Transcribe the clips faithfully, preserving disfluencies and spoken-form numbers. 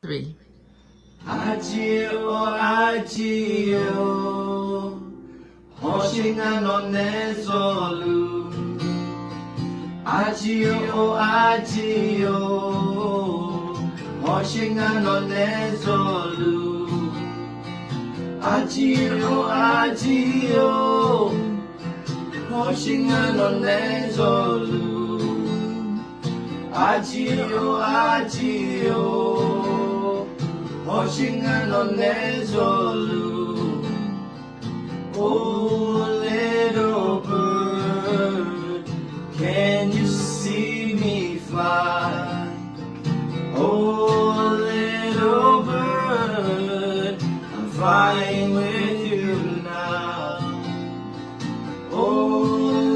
pray. Arjir-or arjir-or, hawsher ngar nawq nae zawluf. Arjir-or arjir-or, hawsher ngar nawq nae zawluf. Arjir-or arjir-or, hawsher ngar nawq nae zawluf. Arjir-or arjir-or, hawsher ngar nawq nae zawluf. Oh little bird, can you see me fly? Oh little bird, I'm flying with you now. Oh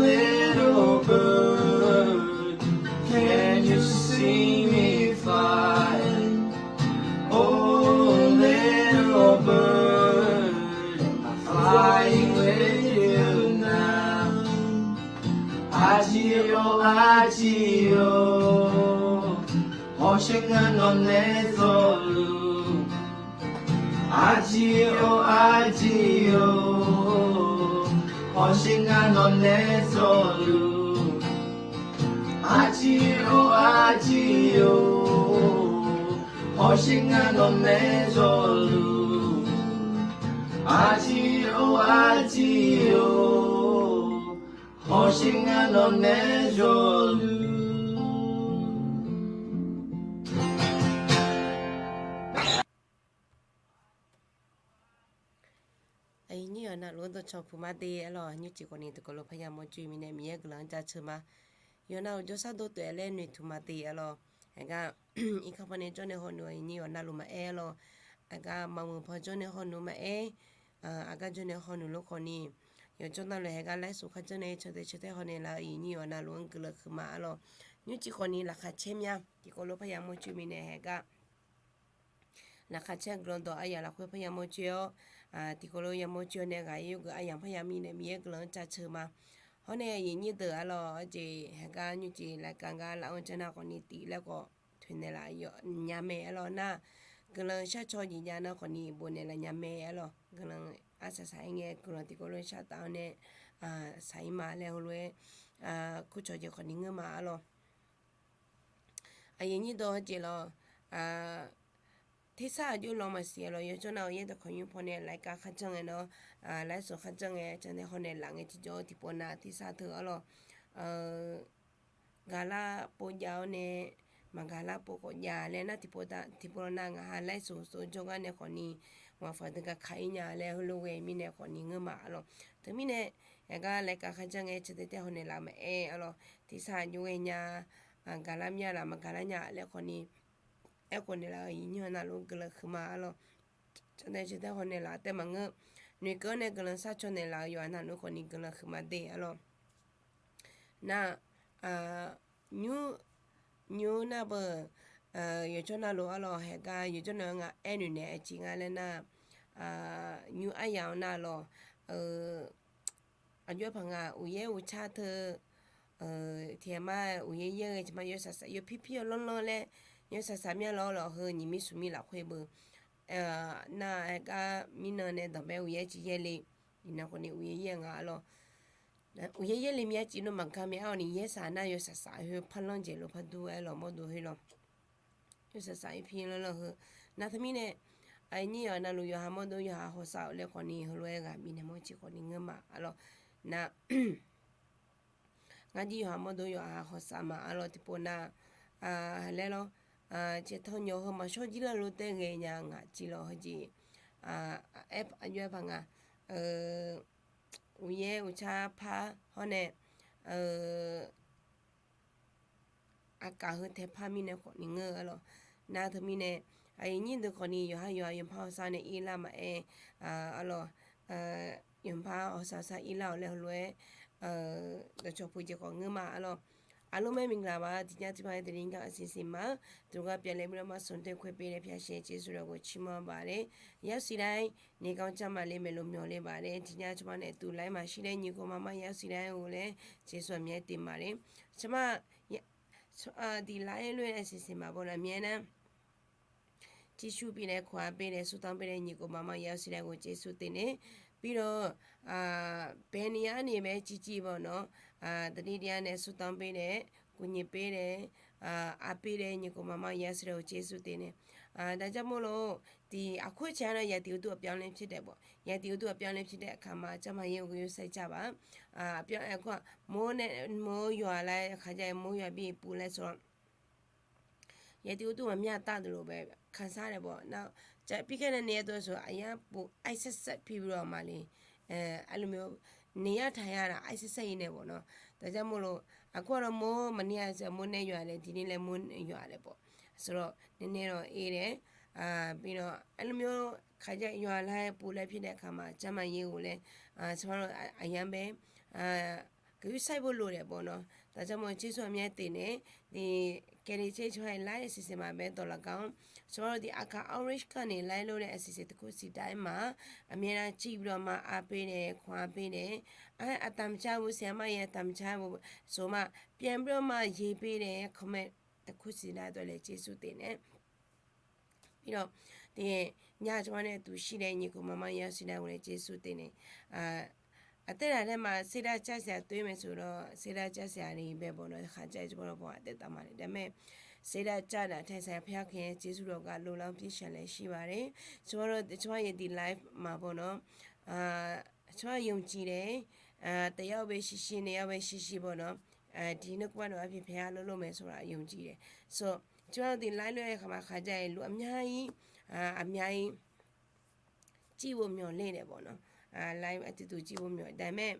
little bird, can you see me fly? Oh little bird, I'm flying with you now. Arjir-or arjir-or, hawsher ngar nawq nae zawluf. Arjir-or arjir-or, hawsher ngar nawq nae zawluf. Arjir-or arjir-or, hawsher ngar nawq nae zawluf. Arjir-or arjir-or, hawsher ngar nawq nae zawluf. Aqyuif nyir-awq navluf-anr dawqcawq puq ma de arlawq. Nymrcif khawfni tiqkawv lof parya mawrcoer mirnae Miqyaer guiqlanq-anr jaceuq ma. Yawqnan uqdzawr shardoq taef-aer laer noeqtmq ma de arlawq. Aqgar irkanr pawnae jawrnae hawnuv aqyuif nyir-awq navluf maqaer arlawq. Aqgar maqmuiq paw jawrnae hawnuv maqaer, aqgar jawrnae hawnuv lof khawfni, yawqjawr navluf haeqgar laer suf kharjanr nae caw tae caw tae hawnaeq laf-eu aqyuif nyir-awq navluf-anr guiqlanq huiqma arlawq. Nymrcif khawfni laqkhaq caer mya tiqkawv lof parya mawrcoer mirnae haeqgar laqkhaq caer guiqlanq dawq aryaq lafkhoer parya mawrcoer-awr, tiqkawv lof yamawrcoer-awr nae ghaq yawgeuf aryamq parya mirnae Miqyaer guiqlanq-anr jaceuq ma. Hawr nae aqyuif nyir deuq arlawq, aqjeq haeqgar nymrcif laqkaq gar laf-anr janr nar khawfni tif laer khawf toeqnaeq laf nya mae arlawq nar, guiqlanq sharcaw jeq jav nar khawfni bofnaeq laf nya mae arlawq. Guiqlanq arsaq saq-ir ngae guiqlanq tiqkawv lof shar taf-awr nae saq-ir ma laer heulof-aer kurcawq jeq khawfni ngeur ma arlawq. Aqyuif nyir dawq heujeq lawq, tersar aqjox lawq maqsiq arlawq. Yawqjawr nav-euq yaerdawq kawqnymr pawnae laqkaq kharjanr ngae nawr, laqsur kharjanr ngae cantae hawnaeq laf ngae tiqjawr-eu tiqpov nav tersar teu arlawq. Gaqlar pov jav-awr nae maqgaqlar pov khawf jav laer nar, tiqpov nav ngaq ha laqsur sov jawrgar nae khawfni maqfaq deuq kakaq-ir nya laer heulof ghae mirnae khawfni ngeur ma arlawq. Teumirnae, aqgar laqkaq kharjanr ngae cantae tae hawnaeq laf maqaer arlawq. Tersar aqjox ghae nya, gaqlar mya laf maqgaqlar nya laer khawfni aerkhof naeqlaf-eu aqyuif nyir-awq navluf guiqlanq huiqma arlawq. Cantae cantae hawnaeq laf tae maqngeur. Noeqkeuv-anr nae guiqlanq sharcaw naeqlaf-eu yawqha navluf khawfni guiqlanq huiqma de arlawq. Nar, nymr, nymr nar beu, yawqjawr navluf arlawq haeqgar yawqjawr nav-eu ngaq aernoeq naeq-aer ciq nga laer nar, nymr aryaq-awr nar lawq, aqjox-aer paq nga uqyaer uqcar teu, tiqhaeq mar uqyaer yaer ghae tiqma yawsaq saq yawpir pir-awr lanrlanr laer, yawsaq saq mya lawr lawq heu nyiq mir smq mir lafkhoer beu, nar haeqgar mirnan nae danqbae uqyaer ciq yaer le, iqnan khawfni uqyaer yaer nga arlawq. Uqyaer yaer le mya civ nawr maqgar mae arlawq ni yaer saq nar yawsaq saq heu parlanr jeq lof pardur aer lawq mawrdo khoer lawq. Yawsaq saq-ir pir lanrlanr heu. Nar teumirnae, aqnyir yawqha navluf yawqha mawrdo yawqha hawsav-euq laer khawfni heulof-aer ghaq bifnaeq mawr ciq khawfni ngeur ma arlawq. Nar, ngar jir yawqha mawrdo yawqha hawsav ma arlawq tiqpov nar, laer lawr, caev tanq nyawq heu maqshawr jir lar lof taer ghae nya ngaq civ lawq heujeq, aqjox-aer paq nga, uqyaer uqcar par hawr nae, aqkaq heu tae par mirnae khawfni ngeur arlawq. Nar teumirnae, aqyuif nyir deuq khawfni yawqha yawqha yawqpar hawsav nae irlar maqaer, arlawq, yawqpar hawsav sar irlar-awq laer heulof-aer dawqcawq puq jeq khawf ngeur ma arlawq. အားလုံးပဲမင်္ဂလာပါ။ ဒီညကျမရဲ့သတင်းက အစီအစဉ်မှာ သူကပြန်လည်ပြီးတော့မှဆုံတွေ့ခွင့်ပေးတဲ့ ဖျာရှင်ကျေးဇူးတော်ကိုချီးမွမ်းပါတယ်။ ရောက်ရှိတိုင်း နေကောင်းကျန်းမာလေး မယ်လို့မျှော်လင့်ပါတယ်။ ဒီညကျမနဲ့အတူ live မှာရှိတဲ့ညီကောင်မမရောက်ရှိတိုင်းကိုလည်း ကျေးဇူးအများကြီးတင်ပါတယ်။ ကျမ ဒီ live လွှင့်တဲ့အစီအစဉ်မှာပေါ့နော် အမြဲတမ်း ကျ Jeqsur bifnaeq, khawf-a bifnaeq, surtanq bifnaeq, nyiq khof maqma yasiq daef ghof Jeqsur tefnaeq. Birnae, bae ni arni bae civ civ baw nawr, taqdir dir-a nae surtanq bifnaeq, kuv nyiq bifnaeq, aqbifnaeq, nyiq khof maqma yasiq daef ghof Jeqsur tefnaeq. Daqjar mawr lor, tiq aqkhoer cae-a nae yatiq uqduq aqbyan ler pyaer daef baw. Yatiq uqduq aqbyan ler pyaer daef kaqma, jarma yaer-eu ghoe-awr saer jar baq. Aqbyan aerkhawf-aq, mawr nae mawr-eu yawqghaq laer khaqjav-aer mawr yawqghaq bi puv laer sawr-awr, yatiq uqduq maqmya taf deuq lof bae kansar daef baw nar, car pirkaer nae nae-a dawr-eu sawr aqyar puv aer saer saer pi bi lawq maqle. Aqlmq naeq yar taq ya laf aer saer saer-ir nae baw nawr, daqjar mawr lor, aqkhoer lawr mawr maqnae-a, mawr nae yawqghaq laer, tiq ni laer mawr yawqghaq laer baw. Sawr lawr nae nae lawq-ir laer, bi lawq aqlmq khaqjav yawqghaq laer puv laer pyaer daef kaqma, jarma yaer ghof laer, sawr lawr aqyar bae, gaqyur saer bo lof daef baw nawr, daqjar mawr Jeqsur aqmyan tefnaeq. Kaeqle caer cawqha-aer laer siqsiq ma bae dawq laf gar-anr, sawr lawr tiq aqkaq orange kar nae laer lor nae aqsiq siq teukur siqdaq-aer ma, aqmyan nar civ bi lawq ma, aqbifnaeq, khawf-a bifnaeq, aer aqtamq car bo siq-a ma, yaer aqtamq car bo, sawr ma, byan bi lawq ma, yaer bifnaeq, comment teukur siqdaq dawq laer Jeqsur tefnaeq. Bi lawq, tiq nya cawqha nae tuq shir nae nyiq khof maqma yasiq daef ghof nae Jeqsur tefnaeq. Aqtaer daq taer ma, saerdar car siq-a toer mae sawr lawr, saerdar car siq-a ni bae baw nawr khaqjav-aer cawba lawr baw aqtaer taf ma nae daef mae. Saerdar car daq taer saq-a pyaer khaer Jeqsur lawq gar loflar-anr pyaer shaq laer shir baq laer, cawba lawr cawqha yaer tiq live ma baw nawr, cawqha yawqjeq laer, taef yar-eu bae shirshir nae yar-eu bae shirshir baw nawr, tiq narkawr baq dawq arpyaer pyaer-a lor lor mae sawr laf yawqjeq laer. Sawr, cawqha tiq live lof-aer khaqma khaqjav-aer luf aqmyar-ir, aqmyar-ir civ bo myawq ler daef baw nawr, live aqtuq tuq civ bo myawq daef mae.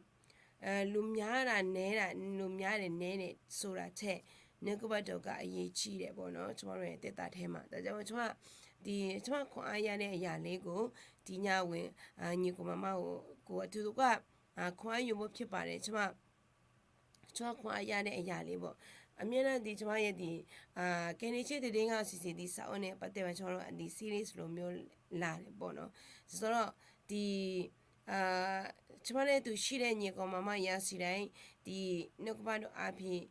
Luf mya laf naeq laf, luf mya naeq naeq naeq sawr laf tae, narkawr baq dawq gar aqyaer civ daef baw nawr cawqha lof-aer taef taf tae ma. Daqjar mawr cawqha tiq cawqha khawf-a ya nae aqyaq le ghof, tiq nya ghoe, nyiq khof maqma ghof aqtuq tuq gar, khawf-a yawbo pyaer paq nae cawqha, cawqha khawf-a ya nae aqyaq le baw. Aqmyan nar tiq cawqha yaer tiq, kaeqle caer teu de ngar-eu siqsiq tiq saf-awr nae pav taev ma cawqha lawr aqdui series lawr myaw laf le baw nawr, sawr lawr tiq cawqha nae tuq shir nae nyiq khof maqma yasiq daef-ir, tiq narkawr baq dawq arpyaer,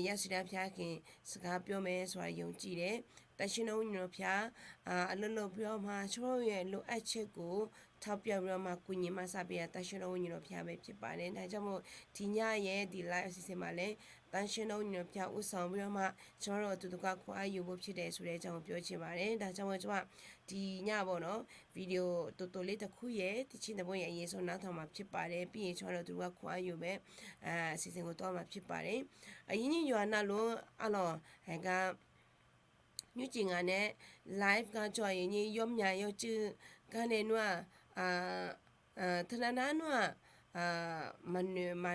yasiq daef pyaer khaer saqkaq pyawr mae sawr laf yawqjeq laer, tafshir nawr ur nyiq lawr pyaer, aqlawr lawr bi lawr ma cawqha lawr yaer lof-aer caer khof, taq pyaer bi lawr ma kuv nyiq ma sar pyaer-a, tafshir nawr ur nyiq lawr pyaer bae pyaer paq nae daqjar mawr tiq nya yaer tiq live siqsiq ma laer, tafshir nawr ur nyiq lawr pyaer ur sanq bi lawr ma, cawqha lawr aqtuq tuq gar khawf-a yawbo pyaer daef sawr laer jar mawr pyawr caer baq nae daqjar mawr cawqha tiq nya baw nawr, video tov tov ler taqkur yaer tiq cir taq baw yaer yaer sawr nar taq maqpyaer paq laer, bi yaer cawqha lawr aqtuq tuq gar khawf-a yawbae siqsiq khof tawr maqpyaer paq laer, aqyuif nyir yawqha navluf-anr arlawq haeq gar nymrcif ngaq nae live gar jawr-a yawnyir yawmyaq yawcuiv gar nae nmr-aq, teunav nar nmr-aq, maqnoeq ma,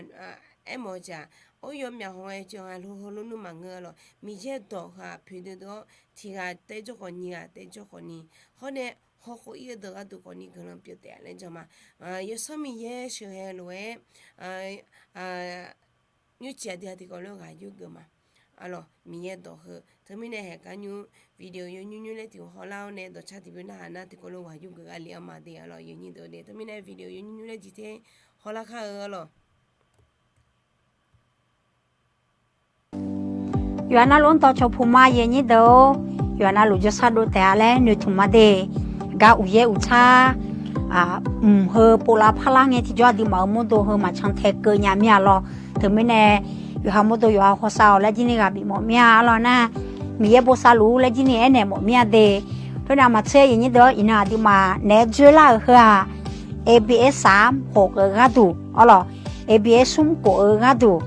aermawf-eu jeq-aq, or yawmyaq haw ngae ceuq nga lo hawr lo nmr maqngeur-a lawq. Miqyaer dawq heu-aq poeqdui dui-awr tiq ghaq taef jawr khawf nyiq ghaq taef jawr khawf ni, hawr nae haw khof ir-eu deuq gharduq khawf ni guiqlanq pyeuf taef-a laer jan ma. Yawsanr Miqyaer sheuqghae lof-aer nymrcif aqdui-aq tiqkawv lof ghaq yurgeuf ma. Arlawq Miqyaer dawq heu teumirnae haeq gar nymr video yawnymr nymr laer tiq hawlar-awr nae dawqcar tiqbymr narhaq nar tiqkawv lof ghaq yurgeuf gha le-anr ma de arlawq yawnyir deuq de teumirnae video yawnymr nymr laer jiq ter hawlar kar-eu arlawq. Yawqha navluf-anr dawqcawq puq ma yawnyir deuq-or, yawqha navluf jawrshar dov taef-a laer noeqtmq ma de. Gar uqyaer uqtsar mq heu povlav parlar ngae tiqjawr aqduimaf-euq mawrdo heu maqcan tae keuv nya mir-a lawr. Teumirnae yawqha mawrdo yawqha hawsav-awq laer jir ni ghaq bif mawf mir-a arlawr nar, Miqyaer bosav luf-ur laer jir ni aernaeq mawf mir-a de. Khoernav maqtser yawnyir deuq-or, iqnan aqduimaf naeq-aer dzoerlar-euq heu-aq, A B S saq-ar khof-eu gharduq arlawq, A B S smr khof-eu gharduq,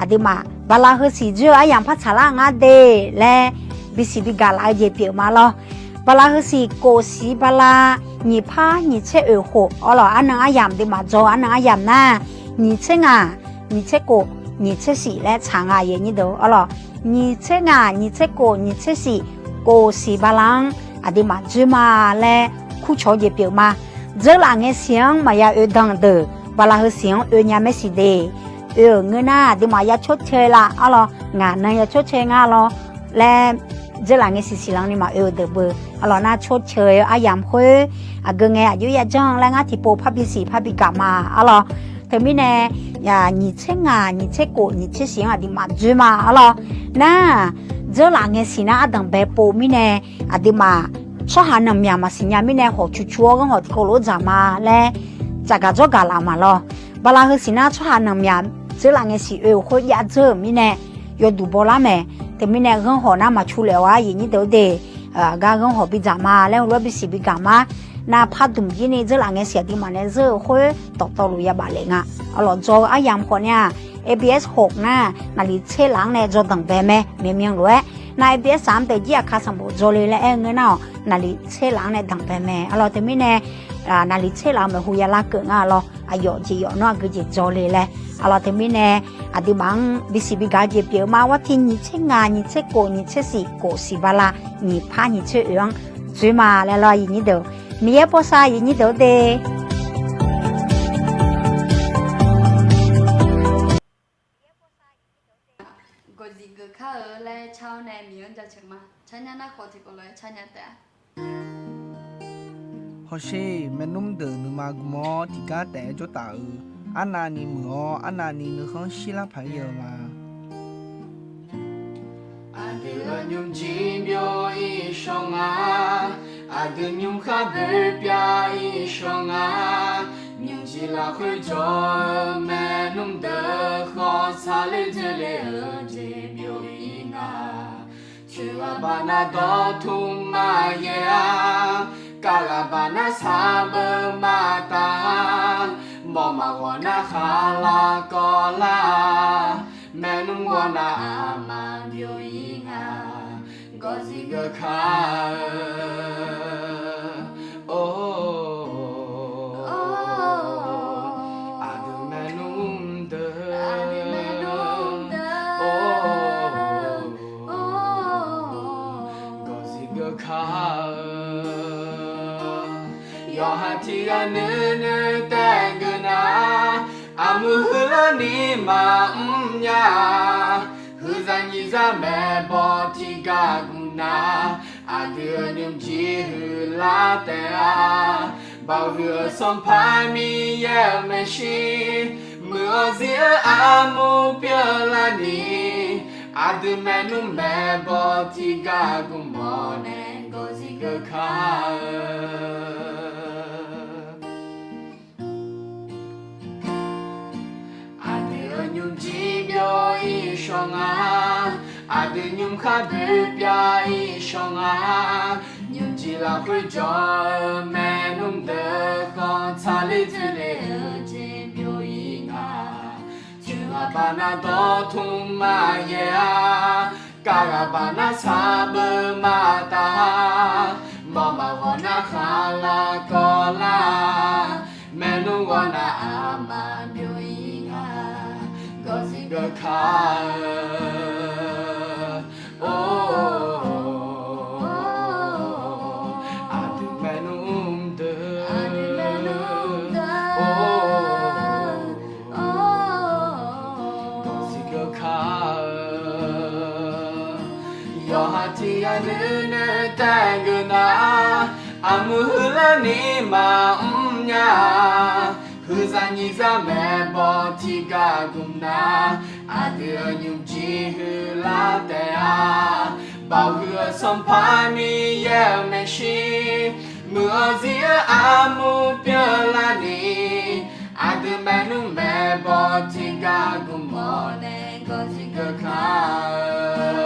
aqduimaf bala heusiq dzoer-eu aryamq par tsaqlar ngar de laer bisiq bigaq laf-eu jeq pyeuf ma lawr. Bala heusiq khof siq bala nyiq par nyiq tser oeq khof arlawq, arnan aryamq aqduimaf dzaw arnan aryamq nar, nyiq tser ngaq, nyiq tser khof, nyiq tser siq laer tsaq nga yawnyir deuq arlawq. Nyiq tser ngaq, nyiq tser khof, nyiq tser siq, khof siq bala-anr aqduimaf dzoer ma laer kurcawq-eu jeq pyeuf ma. Dzeurlaf ngae siq-anr maqya oe dan deuq bala heusiq-anr oe nya maersiq de. Oe-euq ngeur nar aqduimaf ya cawrcae la arlawr, ngaq nan ya cawrcae nga lawr laer, dzeurlaf ngae siq siqlanr ni maqoe-eu deuq beu arlawq nar cawrcae-eu aryamq khoer aqgeu ngae aqjox ya janr laer ngar tiqpov parbi siq parbi gaq ma arlawq. Teumirnae nyiq tser ngaq, nyiq tser khof, nyiq tser siq-anr aqduimaf dzoer ma arlawq. Nar, dzeurlaf ngae siq nar ardanq bae pov mirnae aqduimaf tsawrhaq nanqmyaq maqsiq nya mirnae hawq cuqcuq-awr ghanr hawq tiqkawv lof-aer dzaq ma laer tsafgaq dzawrgaq laf ma lawr. Bala heu siqnar tsawrhaq nanqmyaq dzeurlaf ngae siq oe-euq khoer jav dzeur-euq mirnae yawduq bawlar mae. Teumirnae ghanr hawq nar maqcu laef-awr-ar aqyuif nyir deuq-eu de, aqgar ghanr hawq bidzaq ma laer heulof-aer bisiq bigaq ma. Nar par dmq jir ni dzeurlaf ngae siq aqduimaf nae zeur-euq khoer dawqtawvluf ya baf lef nga. Arlawq dzaw-eu aryamq khawf ni-aq, ABS hawq nar naqliq tser laf-anr nae dzawdanq bae mae, myav myan lof-aer. Nar ABS saq-anr deuq jir aqkar sanqbof dzaw le laer aer-eu ngeur nar-awq, naqliq tser laf-anr nae danqbae mae. Arlawq teumirnae, naqliq tser laf-eu maeqhu ya larkeuv nga lawr. Aqyawf jeq yawf nawr aqgeu jeq dzaw le laer. Arlawq teumirnae, aqduimaf-anr bisiq bigaq-eu jeq pyeuf-eu ma. War tiq nyiq tser ngaq nyiq tser kof nyiq tser siq kof siq bala nyiq par nyiq tser oe-anr dzoer ma laer lawr aqyuif nyir deuq. Miqyaer bawsav aqyuif nyir deuq-eu de. Gawqzif geuf kar-eu laer car-awr nae Miqyaer-anr jaceuq ma. Car nya nar khawf tiqkawv lof-aer car nya taef-a. Hawsher, maernmr deuq nuima gm-awr tiqgar taef-aer jawr taf-euq, arnavni muiq-awr arnavni nuikhanr shirlar paq-ir-eu ma. Aqdui-euq nymrjir byov-ir shawr nga, aqdui nymrkhar boerbyav-ir shawr nga, nymrjir lafkhoer jawr-eu maernmr deuq khawf tsaqler dzoerle-eu jeq byov-ir nga. Coeqghaq baqnav dawqtmq maqyaer-a, kavghaq baqnav sarbeuv maqtaf-a, mawf maqghawq nar khaqlaq kawvlar-a, maernmr ghawrnav aqma byov-ir nga. Gawqzif geuf kar-eu, or, aqdui maernmr deuq, or, gawqzif geuf kar-eu, yawqha tiq ghaq nuinoeq taef geuf nar, aqmuiq huiqlarni maqmr nya-a. Huiqzaq nyiqzaq maeqbawq tiqgar gmq nar, aqdui-euq nymrjir huiqlar taef-a. Baoq huiq-eu Sanqpaq Miqyaer-euq maeqshi, muiq-awr zir-eu armur pyeuflarni, aqdui maernmr maeqbawq tiqgar gmq-awr nae gawqzif geuf kar-eu. Aqdui-euq nymrjir byov-ir shawr nga, aqdui nymrkhar boerbyav-ir shawr nga, nymrjir lafkhoer jawr-eu maernmr deuq khawf tsaqler dzoerle-eu jeq byov-ir nga. Coeqghaq baqnav dawqtmq maqyaer-a, kavghaq baqnav sarbeuv maqtaf-a, mawf maqghawq nar khaqlaq kawvlar-a, maernmr ghawrnav aqma byov-ir nga. Gawqzif geuf kar-eu, or, aqdui maernmr deuq, or, gawqzif geuf kar-eu, yawqha tiq ghaq nuinoeq taef geuf nar, aqmuiq huiqlarni maqmr nya-a. Huiqzaq nyiqzaq maeqbawq tiqgar gmq nar, aqdui-euq nymrjir huiqlar taef-a. Baoq huiq-eu Sanqpaq Miqyaer-euq maeqshi, muiq-awr zir-eu armur pyeuflarni, aqdui maernmr maeqbawq tiqgar gmq-awr nae gawqzif geuf kar-eu,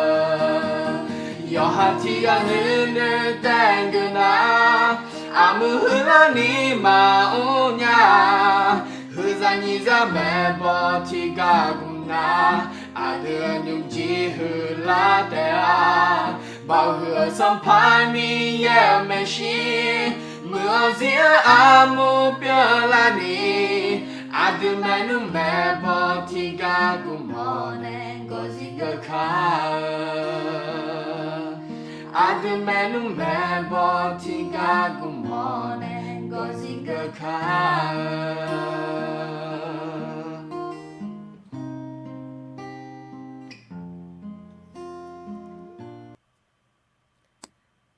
yawqha tiq ghaq nuinoeq taef geuf nar, aqmuiq huiqlarni maqmr nya-a. Huiqzaq nyiqzaq maeqbawq tiqgar gmq nar, aqdui-euq nymrjir huiqlar taef-a. Baoq huiq-eu Sanqpaq Miqyaer-euq maeqshi, muiq-awr zir-eu armur pyeuflarni, aqdui maernmr maeqbawq tiqgar gmq-awr nae gawqzif geuf kar-eu, aqdui maernmr maeqbawq tiqgar gmq-awr nae gawqzif geuf kar-eu.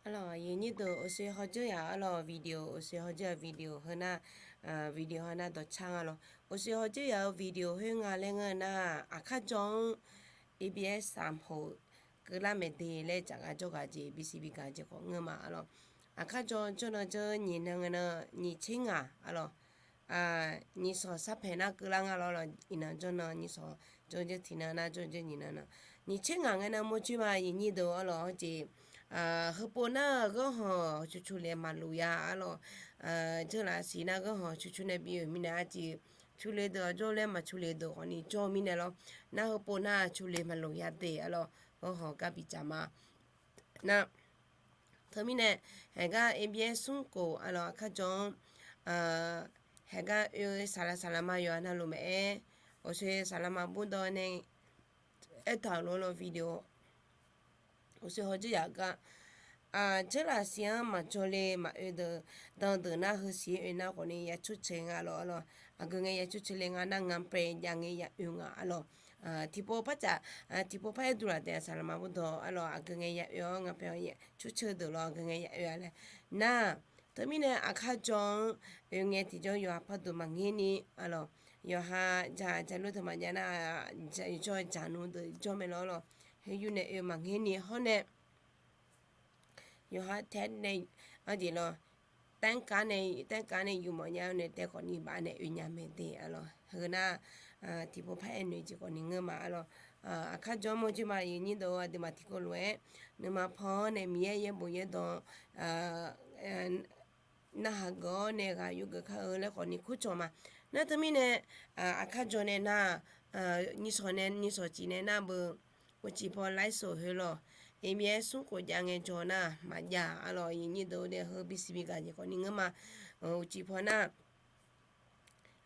Arlawq, aqyuif nyir deuq, oqsoe hawdzeur yaq arlawq, video oqsoe hawdzeur yaq, video heu nar, video heu nar dawqcar nga lawq. Oqsoe hawdzeur yaq-eu video khoer nga laer ngeur nar, aqkar jawr-anr ABS saqmq hoq keuvlar maeq de laer jaqgaq jawrgaq jeq bisiq bigaq jeq khawf ngeur ma arlawq. Aqkar jawr jawrnan jawr nyiq nan ngae nan nyiq tser ngaq arlawq. Nyiq sanq sarpaeq nar keuvlar nga lawr lawq. Iqnan jawrnan nyiq sanq jawr jawr tiqnan nar jawr jawr nyiq nan nan nyiq tser ngaq ngae nan mawrjoer ma yiqnyir deuq arlawq. Hawjeq heupov nar ghanrhawq cuqcuq le maqlof ya arlawq. Jeurlaf siq nar ghanrhawq cuqcuq nae bi-euq mirnae arjeq cuqle deuq-aq jawr laer maqcuqle deuq khawfni jawr mirnae lawr. Nar heupov nar cuqle maqlof ya de arlawq. Ghanrhawq gar bi dzaq ma. Nar teumirnae haeqgar abs smrkhof arlawq aqkar jawr-anr haeqgar oe saqlaq saqlaqma yawqha navluf maqaer, awqsoe saqlaqma burdawv nae aertaq-euq lof lawr video awqsoe hawdzeur yaq gar, jeurlaf siq-anr maqjawr le maqoe deuq, dan deuq nar heusiq oe nar khawfni ya tsawrceuq nga lawr arlawq. Aqgeu ngae ya tsawrceuq le nga nar ngaqpae jav ngae ya oe nga arlawq. Tiqpov par caf, tiqpov par aer duq laf taef-a saqlaqma burdawv arlawq. Aqgeu ngae ya oe-awr ngaqpae tsawrceuq deuq lawr aqgeu ngae ya oe-a laer. Nar teumirnae aqkar jawr-anr oe ngae tiqjawr yawqha pardmq maqngeur ni arlawq. Yawqha jaq jaqluf teu maqjav nar, yawqjawr jaqnmr deuq jawr mae lawr arlawq. Khoer yur nae oe maqngeur ni hawr nae yawqha taef nae arjeq lawr, taef-aer kav nae yuf mawf nya-eu nae taef khawfni baf nae oe nya mae de arlawq. Heu nar tiqpov par aer noeq jeq khawfni ngeur ma arlawq. Aqkar jawr mawrjoer ma yiqnyir deuq aqduimaf tiqkawv lof-aer nuima paw-anr nae Miqyaer yaerbof yaerdawq narhaq geuf-awr nae ghaq yur geuf kar-eu laer khawfni kurcawq ma. Nar teumirnae aqkar jawr nae nar, nyiq sanq nae nyiq sanq cif nae nar beu uqcif paw laer soq heu lawq. Abs smrkhof jav ngae jawr nar maqjav arlawq. Yiqnyir deuq-eu nae heu bisiq bi gaq jeq khawfni ngeur ma. Uqcif paw nar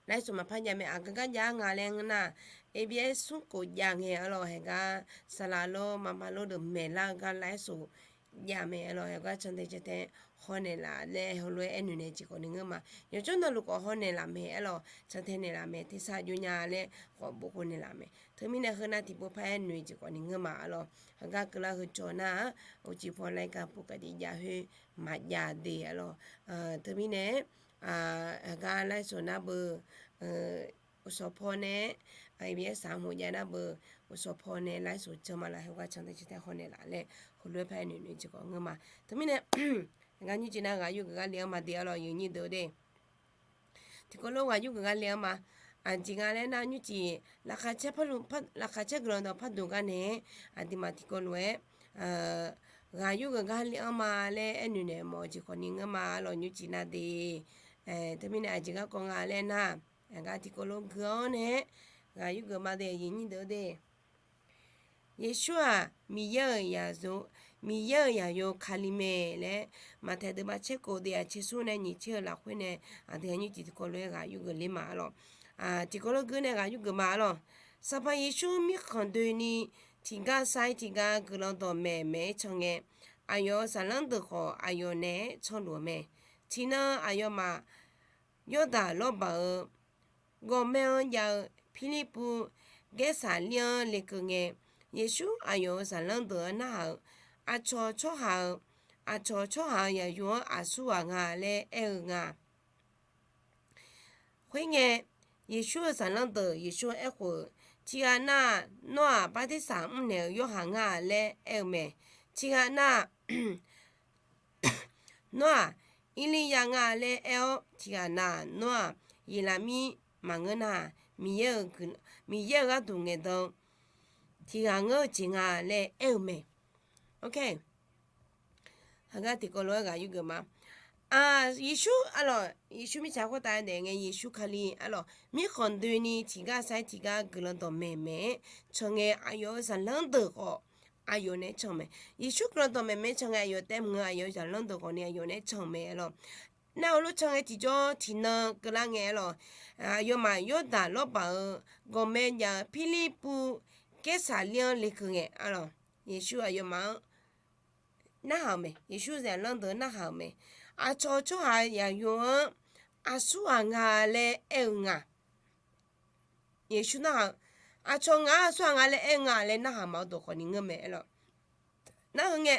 laer soq maqpar jav mae. Aqgeu gar jav nga laer ngeur nar, abs smrkhof jav ngae arlawq haeqgar saqlaq lor maqma lor deuq maeqlar-eu gar laer soq jav mae arlawq. Haeqgar cantae cantae hawnaeq laf laer heulof-aer aernoeq nae jeq khawfni ngeur ma. Yawqjawr navluf khawf hawnaeq laf mae arlawq. Cantae naeqlaf mae tersar jov nya laer khawf bof khawf naeqlaf mae. Teumirnae heu nar tiqpov par aer noeq jeq khawfni ngeur ma arlawq. Haeqgar keuvlar heu cawv nar-aq, uqcif paw laer gar pov kaqdif jav khoer maqjav de arlawq. Teumirnae haeqgar laer soq nar beu uqsawq paw nae, abs saq hmq jav nar beu uqsawq paw nae laer soq janr ma laf. Haeqgar cantae cantae hawnaeq laf laer heulof-aer par aer noeq noeq jeq khawf ngeur ma. Teumirnae haeqgar nymrcif nar ghaq yur geuf gar le-anr ma de arlawq. Yiqnyir deuq-eu de tiqkawv lof ghaq yur geuf gar le-anr ma. Aqjeq nga laer nar nymrcif laqkhaq caer guiqlanq dawq pardmq gar nae-aer aqduimaf tiqkawv lof-aer ghaq yur geuf gar le-anr ma laer aernoeq naeq mawf-eu jeq khawfni ngeur ma arlawq. Nymrcif nar de teumirnae aqjeq garkawv nga laer nar, aqgar tiqkawv lof gui-awr nae-aer ghaq yur geuf ma de. Yiqnyir deuq-eu de Yeqsur-aq Miqyaer-euq zaq, Miqyaer-euq zaqyo Kali mae laer Maqtaeq deuvma caer kof deuvma caer smr nae nyiq caer-eu lafkhoer nae aqdui-aq nymrcif tiqkawv lof-aer ghaq yur geuf ler ma arlawq. Tiqkawv lof gui nae ghaq yur geuf ma arlawq. Sanqpaq Yeqsur mirkhanq doeni tiqgar sair tiqgar guiqlanq dawqmaeq maeq-aer can ngae, aqyawf-euq zaqlanr deuq khawf aqyawf naeq-aer canluf-eu mae. Tiqnan aqyawfmaf Yawrdaq lawrbaq-eu ghawqmae-anr jav-eu Pirlirpuv Gaersaqlir-anr lekeuv ngae, Yeqsur aqyawf-euq zaqlanr deuq-anr narhaq-eu, Aqcawq tsawrhaq-euq, aqcawq tsawrhaq-euq zaqyo-anr aqsurghaq nga laer aer-eu nga. Khoerngae, Yeqsur-euq zaqlanr deuq Yeqsur-anr aerkhof-eu, Tiqghaq nav-aq, nawr-aq bartirsaq mrnaeq-eu Yorhaq ngar-a laer aer-eu mae. Tiqghaq nav-aq, nawr-aq Irliryav nga laer aer-awr, tiqghaq nav-aq, nawr-aq Yeqlaqmir maqngeur nar-aq, Miqyaer-euq gharduq ngaeqdan tiqghaq ngeur-eu jeq nga laer aer-eu mae. Heugar tiqkawv lof-aer ghaq yur geuf ma. Yeqsur arlawq, Yeqsur mirtsaq khoertav daef ngae Yeqsur Kali arlawq, mirkhanq doeni tiqgar sair tiqgar guiqlanq dawqmaeq maeq-aer can ngae, aqyawf-euq zaqlanr deuq khawf aqyawf naeq-aer can mae. Yeqsur guiqlanq dawqmaeq maeq-aer can ngae, aqyawf taef mq-eu aqyawf-euq zaqlanr deuq khawf ni aqyawf naeq-aer can mae arlawq. Nar heulof can ngae tiqjawr tiqnan keuvlar ngae arlawq, aqyawfmaf Yawrdaq lawrbaq-eu ghawqmae jav-eu Pirlirpuv Gaersaqlir-anr lekeuv ngae arlawq, Yeqsur aqyawfmaf-anr narhaq-euq mae. Yeqsur zaqlanr deuq-anr narhaq-euq mae. Aqcawq tsawrhaq zaqyo-anr aqsurghaq nga laer aer-eu nga. Yeqsur narhaq-eu, aqcawq ngaq-anr aqsurghaq nga laer aer-eu nga laer narhaq mawf-eu dawq khawf ni ngeur mae arlawq. Nar heungae,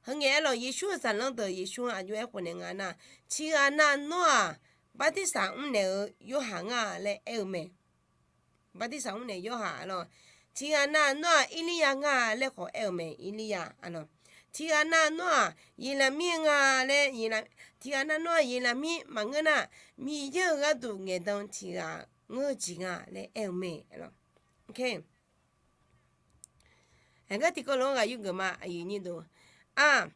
heungae arlawq, Yeqsur-euq zaqlanr deuq Yeqsur-anr aqjox aerkhof naeq nga nar, tiqghaq nav nawr-aq bartirsaq mrnaeq-eu Yorhaq ngar-a laer aer-eu mae. Bartirsaq mrnaeq Yorhaq arlawq. Tiqghaq nav nawr-aq Irliryav ngar-a laer khawf aer-eu mae, Irliryav arlawq. Tiqghaq nav nawr-aq Yeqlaqmir-eu nga laer, tiqghaq nav nawr-aq Yeqlaqmir maqngeur nar, Miqyaer-euq gharduq ngaeqdan tiqghaq ngeur-eu jeq nga laer aer-eu mae. Aqgar tiqkawv lof-anr ghaq yurgeuf ma. Aq,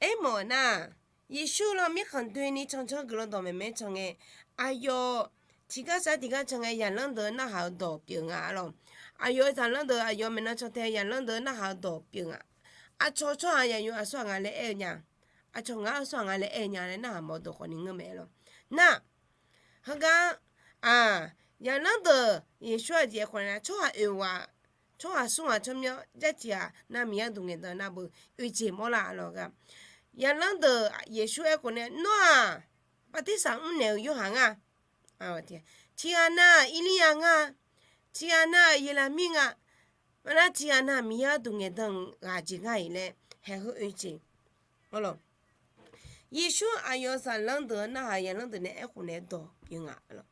aermawf nar, Yeqsur lawr mirkhanq doeni cancanr guiqlanq dawqmaeq maeq-aer can ngae, aqyawf tiqgar sar tiqgar can ngae, zaqlanr deuq-eu narhaq-eu dawq pyeuf nga lawq. Aqyawf-eu zaqlanr deuq, aqyawf maeqnan cantae zaqlanr deuq-eu narhaq-eu dawq pyeuf nga. Aqcawq tsawrhaq yaqyuf aqsurghaq nga laer aer-eu nya, aqcawq ngaq-anr aqsurghaq nga laer aer-eu nya laer narhaq mawf-eu dawq khawfni ngeur mae lawq. Nar, heugar-aq, zaqlanr deuq Yeqsur-aq jeq aerkhawf nae tsawrhaq oeq ghaq, tsawrhaq smr ghaq tsawrmyanr jar tiq ghaq nar Miqyaer gharduq ngaeqdan nar beu oeq jeq mawrlar lawq gar. Zaqlanr deuq Yeqsur aerkhawf nae nawr-aq bartirsaq mrnaeq-euq Yorhaq nga. Tiqghaq nar-aq Irliryav nga. Tiqghaq nar-aq Yeqlaqmir nga. Maqnar tiqghaq nar-aq Miqyaer gharduq ngaeqdan-eu ghaq jeq ngar-iq laer haeq heu oe jeq. Yeqsur aqyawf zaqlanr deuq-eu narhaq zaqlanr deuq nae aerkhof naeq-eu dawq pyeuf nga lawq.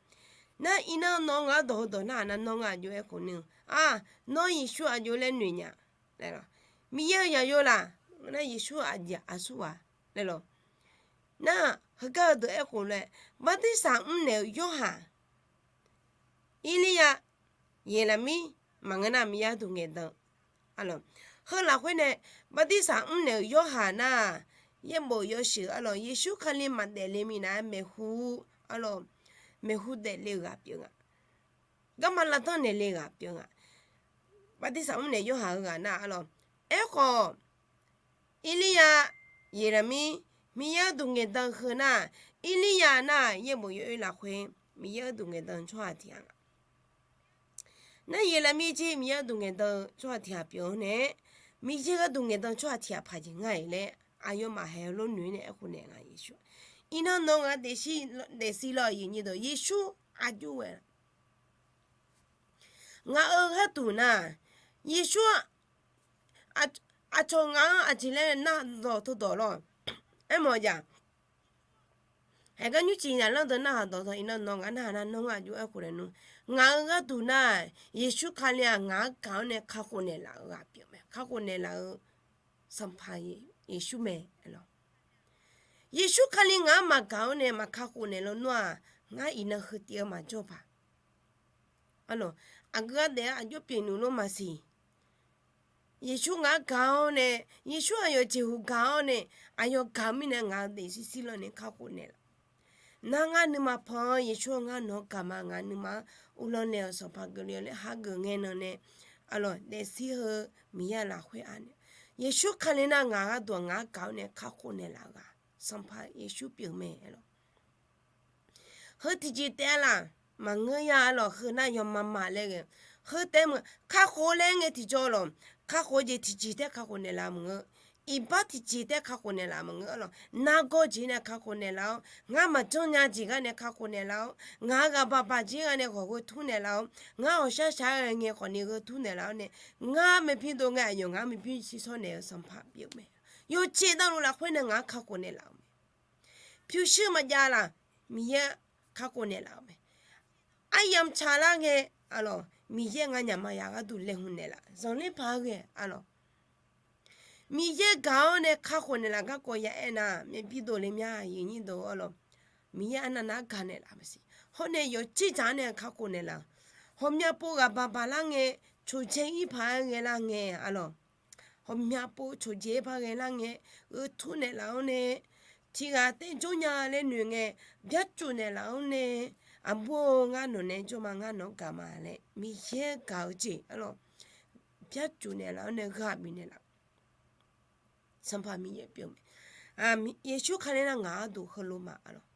Nar iqnan nawr ngaq-anr dawq heudawq narhaq nar nawr ngar aqjox aerkhof ni-eu, a, nawr Yeqsur aqjox laer noeq nya. Miqyaer-euq yaqyo laq, nar Yeqsur aqjeq aqsur ghaq laer lawq. Nar heugar-eu deuq aerkhof laer, bartirsaq mrnaeq-euq Yorhaq, Irliryav, Yeqlaqmir, maqngeur nar Miqyaer gharduq ngaeqdan. Heu lafkhoer nae bartirsaq mrnaeq-euq Yorhaq nar, yaerbof yawshuif arlawq, Yeqsur Kali maqdaef le minav-aer maeqhu, arlawq, maeqhu daefle-eu ghaq pyeuf nga. Garma lavdanr naeqle ghaq pyeuf nga. Bartirsaq mrnaeq Yorhaq-eu ghaq nar arlawq, aerkhawf Irliryav, Yeqlaqmir, Miqyaer gharduq ngaeqdan heu nar, Irliryav nar yaerbof yawoer lafkhoer Miqyaer gharduq ngaeqdan-eu tsawrhaq tiq ghaq nga. Nar Yeqlaqmir jir Miqyaer gharduq ngaeqdan-eu tsawrhaq tiq ghaq pyeuf-awr nae, Miqyaer gharduq ngaeqdan-eu tsawrhaq tiq ghaq paq jeq ngar-iq laer aqyawfmaf haeq-eu lof noeq-aer nae aerkhof naeq nga Yeqsur. Iqnan nawr ngaq-anr daefzir lawq aqyuif nyiq deuq, Yeqsur aqjox ghae-a. Ngaq-euq gharduq nar, Yeqsur aqcawq ngaq-anr aqjeq laer nar dawq teudawq lawr. Aermawf-eu jaq, haeqgar nymrcif zaqlanr deuq narhaq dawq tawq iqnan nawr ngaq-anr narhaq nar nawr ngar aqjox aerkhof naeq nmr. Ngaq-euq gharduq nar, Yeqsur Kali-aq ngaq-anr gaq-awr nae kakhof naeqlaf-eu ghaq pyeuf mae. Kakhof naeqlaf-eu Sanqpaq Yeqsur mae. Yeqsur Kali ngaq-anr maqgaq-awr nae maqkakhof naeqlaf nawr-aq, ngar iqnan heu tiv-eu maqjawr paq. Arlawq, aqgeu ardaef-anr aqjox pyeuf nmr lor maqsiq. Yeqsur ngaq-anr gaq-awr nae, Yeqsur aqyawf jeqhuq gaq-awr nae, aqyawf gaq-eu mirnae ngaq-eu daefzir sirlanr nae kakhof naeqlaf. Nar ngar nuima pan-anr Yeqsur-anr ngar nawq-anr gaq ma, ngaq nuima-anr uvlanr naeq-euq Sanqpaq geufle-awr laer hageuf ngae nan nae, arlawq, daefzir heu Miqyaer-euq lafkhoer anae, Yeqsur Kali nar ngaq gharduq ngaq-anr gaq-awr nae kakhof naeqlaf-eu ghaq Sanqpaq Yeqsur pyeuf mae lawq. Heu tiqjeq taef-a laf, maqngeur ya lawq, heu nar yawmaf maf laer ghae. Heu taef meuq kakhof laer ngae tiqjawr lawq, kakhof jeq tiqjeq taef-aer kakhof naeqlaf maqngeur. Iqbax tiqjeq taef-aer kakhof naeqlaf maqngeur lawq. Nargawr jeq nae kakhof naeqlaf-awr, ngar maqjanr nya jeq gar nae kakhof naeqlaf-awr, ngaq-euq ghaq baq baq jeq gar nae ghawq gheu tur naeqlaf-awr, ngar ghawqshar shaq-aer ghae ngae khawfni gheu tur naeqlaf-awr nae, ngar maeqpyur dov ngae aqyawf ngaq-anr maeqpyur shirshawr naeq-eu Sanqpaq pyeuf mae. Yawqjeq navluf lafkhoer nae ngaq-anr kakhof naeqlaf-eu mae. Pyurshuir maqjav laf, Miqyaer kakhof naeqlaf-eu mae. Aryamq tsaqlar ngae, arlawq, Miqyaer nganyaf maqyaf gharduq laeqhmq naeqlaf, zanqler paq-aer ghae, arlawq, Miqyaer gaq-awr nae kakhof naeqlaf garkawv ya aernar, maeqpyur dov le mya, aqyuif aqnyir dov, arlawq, Miqyaer arnav nar gaq naeqlaf maqsiq. Hawr nae yawqjeq dzaq-anr nae kakhof naeqlaf-eu, ghawqmya pov ghaq baq baq lar ngae, coqdzae ir paq-aer ghae lar ngae, arlawq, ghawqmya pov coqdzae-aer par ghae lar ngae, gheu tur naeqlaf-awr nae, tiq ghaq taef jawr nya laer noeq ngae, byarcuf naeqlaf-awr nae, aqbur-or, ngar nawq nae jawr ma, ngar nawq-anr gaq ma laer Miqyaer gaq-eu jeq, arlawq, byarcuf naeqlaf-awr nae ghaq bifnaeq laf-eu Sanqpaq Miqyaer pyeuf mae. Yeqsur Kali nar ngaq gharduq heulof ma, arlawq,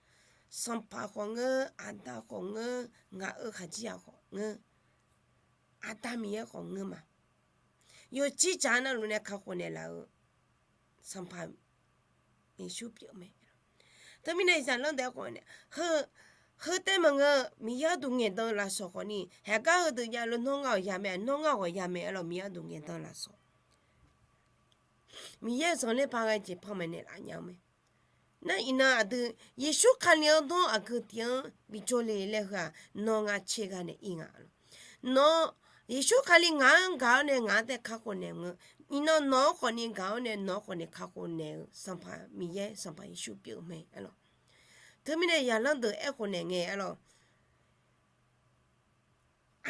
Sanqpaq khawf ngeur, Aqda khawf ngeur, ngaq-euq khaqdzerzaq khawf ngeur, Aqda Miqyaer khawf ngeur ma. Yawqjeq dzaq navluf nae kakhof naeqlaf-eu Sanqpaq Yeqsur pyeuf mae. Teumirnae zaqlanr deuq-aer khawf nae, heu taef maqngeur, Miqyaer gharduq ngaeqdan-eu lafsawq khawfni, haeqgar heudeuq javluf nawr ngar ghawq ya mae, nawr ngar ghawq ya mae, arlawq, Miqyaer gharduq ngaeqdan-eu lafsawq. Miqyaer zanqler paq ghae jeq panmaeq naeqlaf nya-eu mae. Nar iqnan aqdui Yeqsur Kali-anr dawr aqgeu tiq-anr bijawr le laer heu-aq, nawr ngar caer gar nae ir nga lawq. Nawr Yeqsur Kali ngaq-anr gaq-awr nae ngaq-anr taef kakhof naeq maqngeur. Iqnan nawq-anr khawfni gaq-awr nae nawq-anr khawfni kakhof naeq-eu Sanqpaq Miqyaer Sanqpaq Yeqsur pyeuf-eu mae. Teumirnae zaqlanr deuq aerkhof naeq ngae arlawq,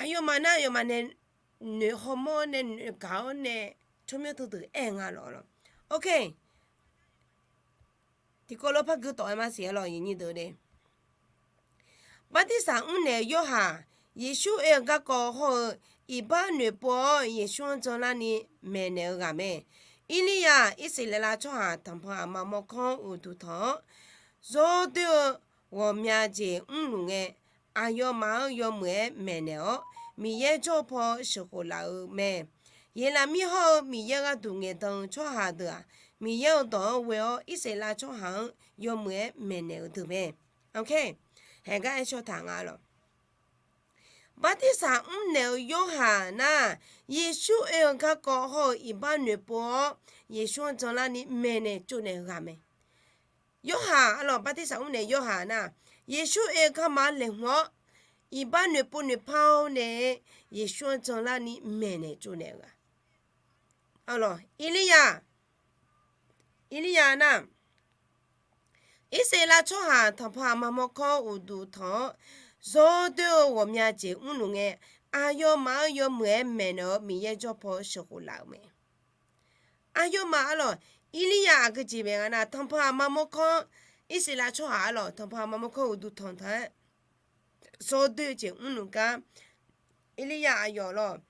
aqyawfmaf nar aqyawfmaf nae noeq hawmawr-awr nae noeq gaq-awr nae tsawrmyanr teudeuq aer nga lawq. Ok, tiqkawv lof par gui tawf-aer ma siq arlawq, aqnyir deuq le. Bartirsaq mrnaeq-eu Yorhaq, Yeqsur oe-eu garkawv hawr-eu iqbax noeqpov-awr Yeqsur-anr janlarni maeqnaeq-eu ghaq mae. Irlirya, Irsaqleqlav tsawrhaq tanqpanq aqma mawrkawr-anr uqduq tanq-awr, zawr doer-eu ghawqmya jeq mrluf ngae, aqyawfmaf-anr yawmuiq-aer maeqnaeq-awr, Miqyaer jawr-eu paw sheuqkhof laf-eu mae. Yeqlaqmir hawr-eu Miqyaer gharduq ngaeqdan-eu tsawrhaq deuq-aq, Miqyaer-euq dawq-anr ghoe-awr Irsaqleqlav tsawrhaq-anr yawmuiq-aer maeqnaeq-eu deuq mae. Haegar aer shawr taq nga lawq. Bartirsaq mrnaeq-eu Yorhaq nar, Yeqsur oe-eu garkawv hawr-eu iqbax noeqpov-awr Yeqsur-anr janlarni maeqnaeq tsovnaeq-eu ghaq mae. Yorhaq arlawq, Bartirsaq mrnaeq Yorhaq nar, Yeqsur oe-eu garma laeqhmq-awr, iqbax noeqpov noeqpar-awr nae Yeqsur-anr janlarni maeqnaeq tsovnaeq-eu ghaq. Arlawq, Irlirya, Irlirya nar, Irsaqleqlav tsawrhaq tanqpanq aqma mawrkawr uqduq tanq-awr, zawr doer-eu ghawqmya jeq mrluf ngae, aqyawfmaf-anr yawmuiq-aer maeqnaeq-awr Miqyaer jawr paw sheuqkhof laf-euq mae. Aqyawfmaf arlawq, Irlirya aqgeu jeq mae nga nar, tanqpanq aqma mawrkawr, Irsaqleqlav tsawrhaq arlawq, tanqpanq aqma mawrkawr uqduq tanq taq-aer, zawr doer-eu jeq mrluf gar, Irlirya aqyawf lawq,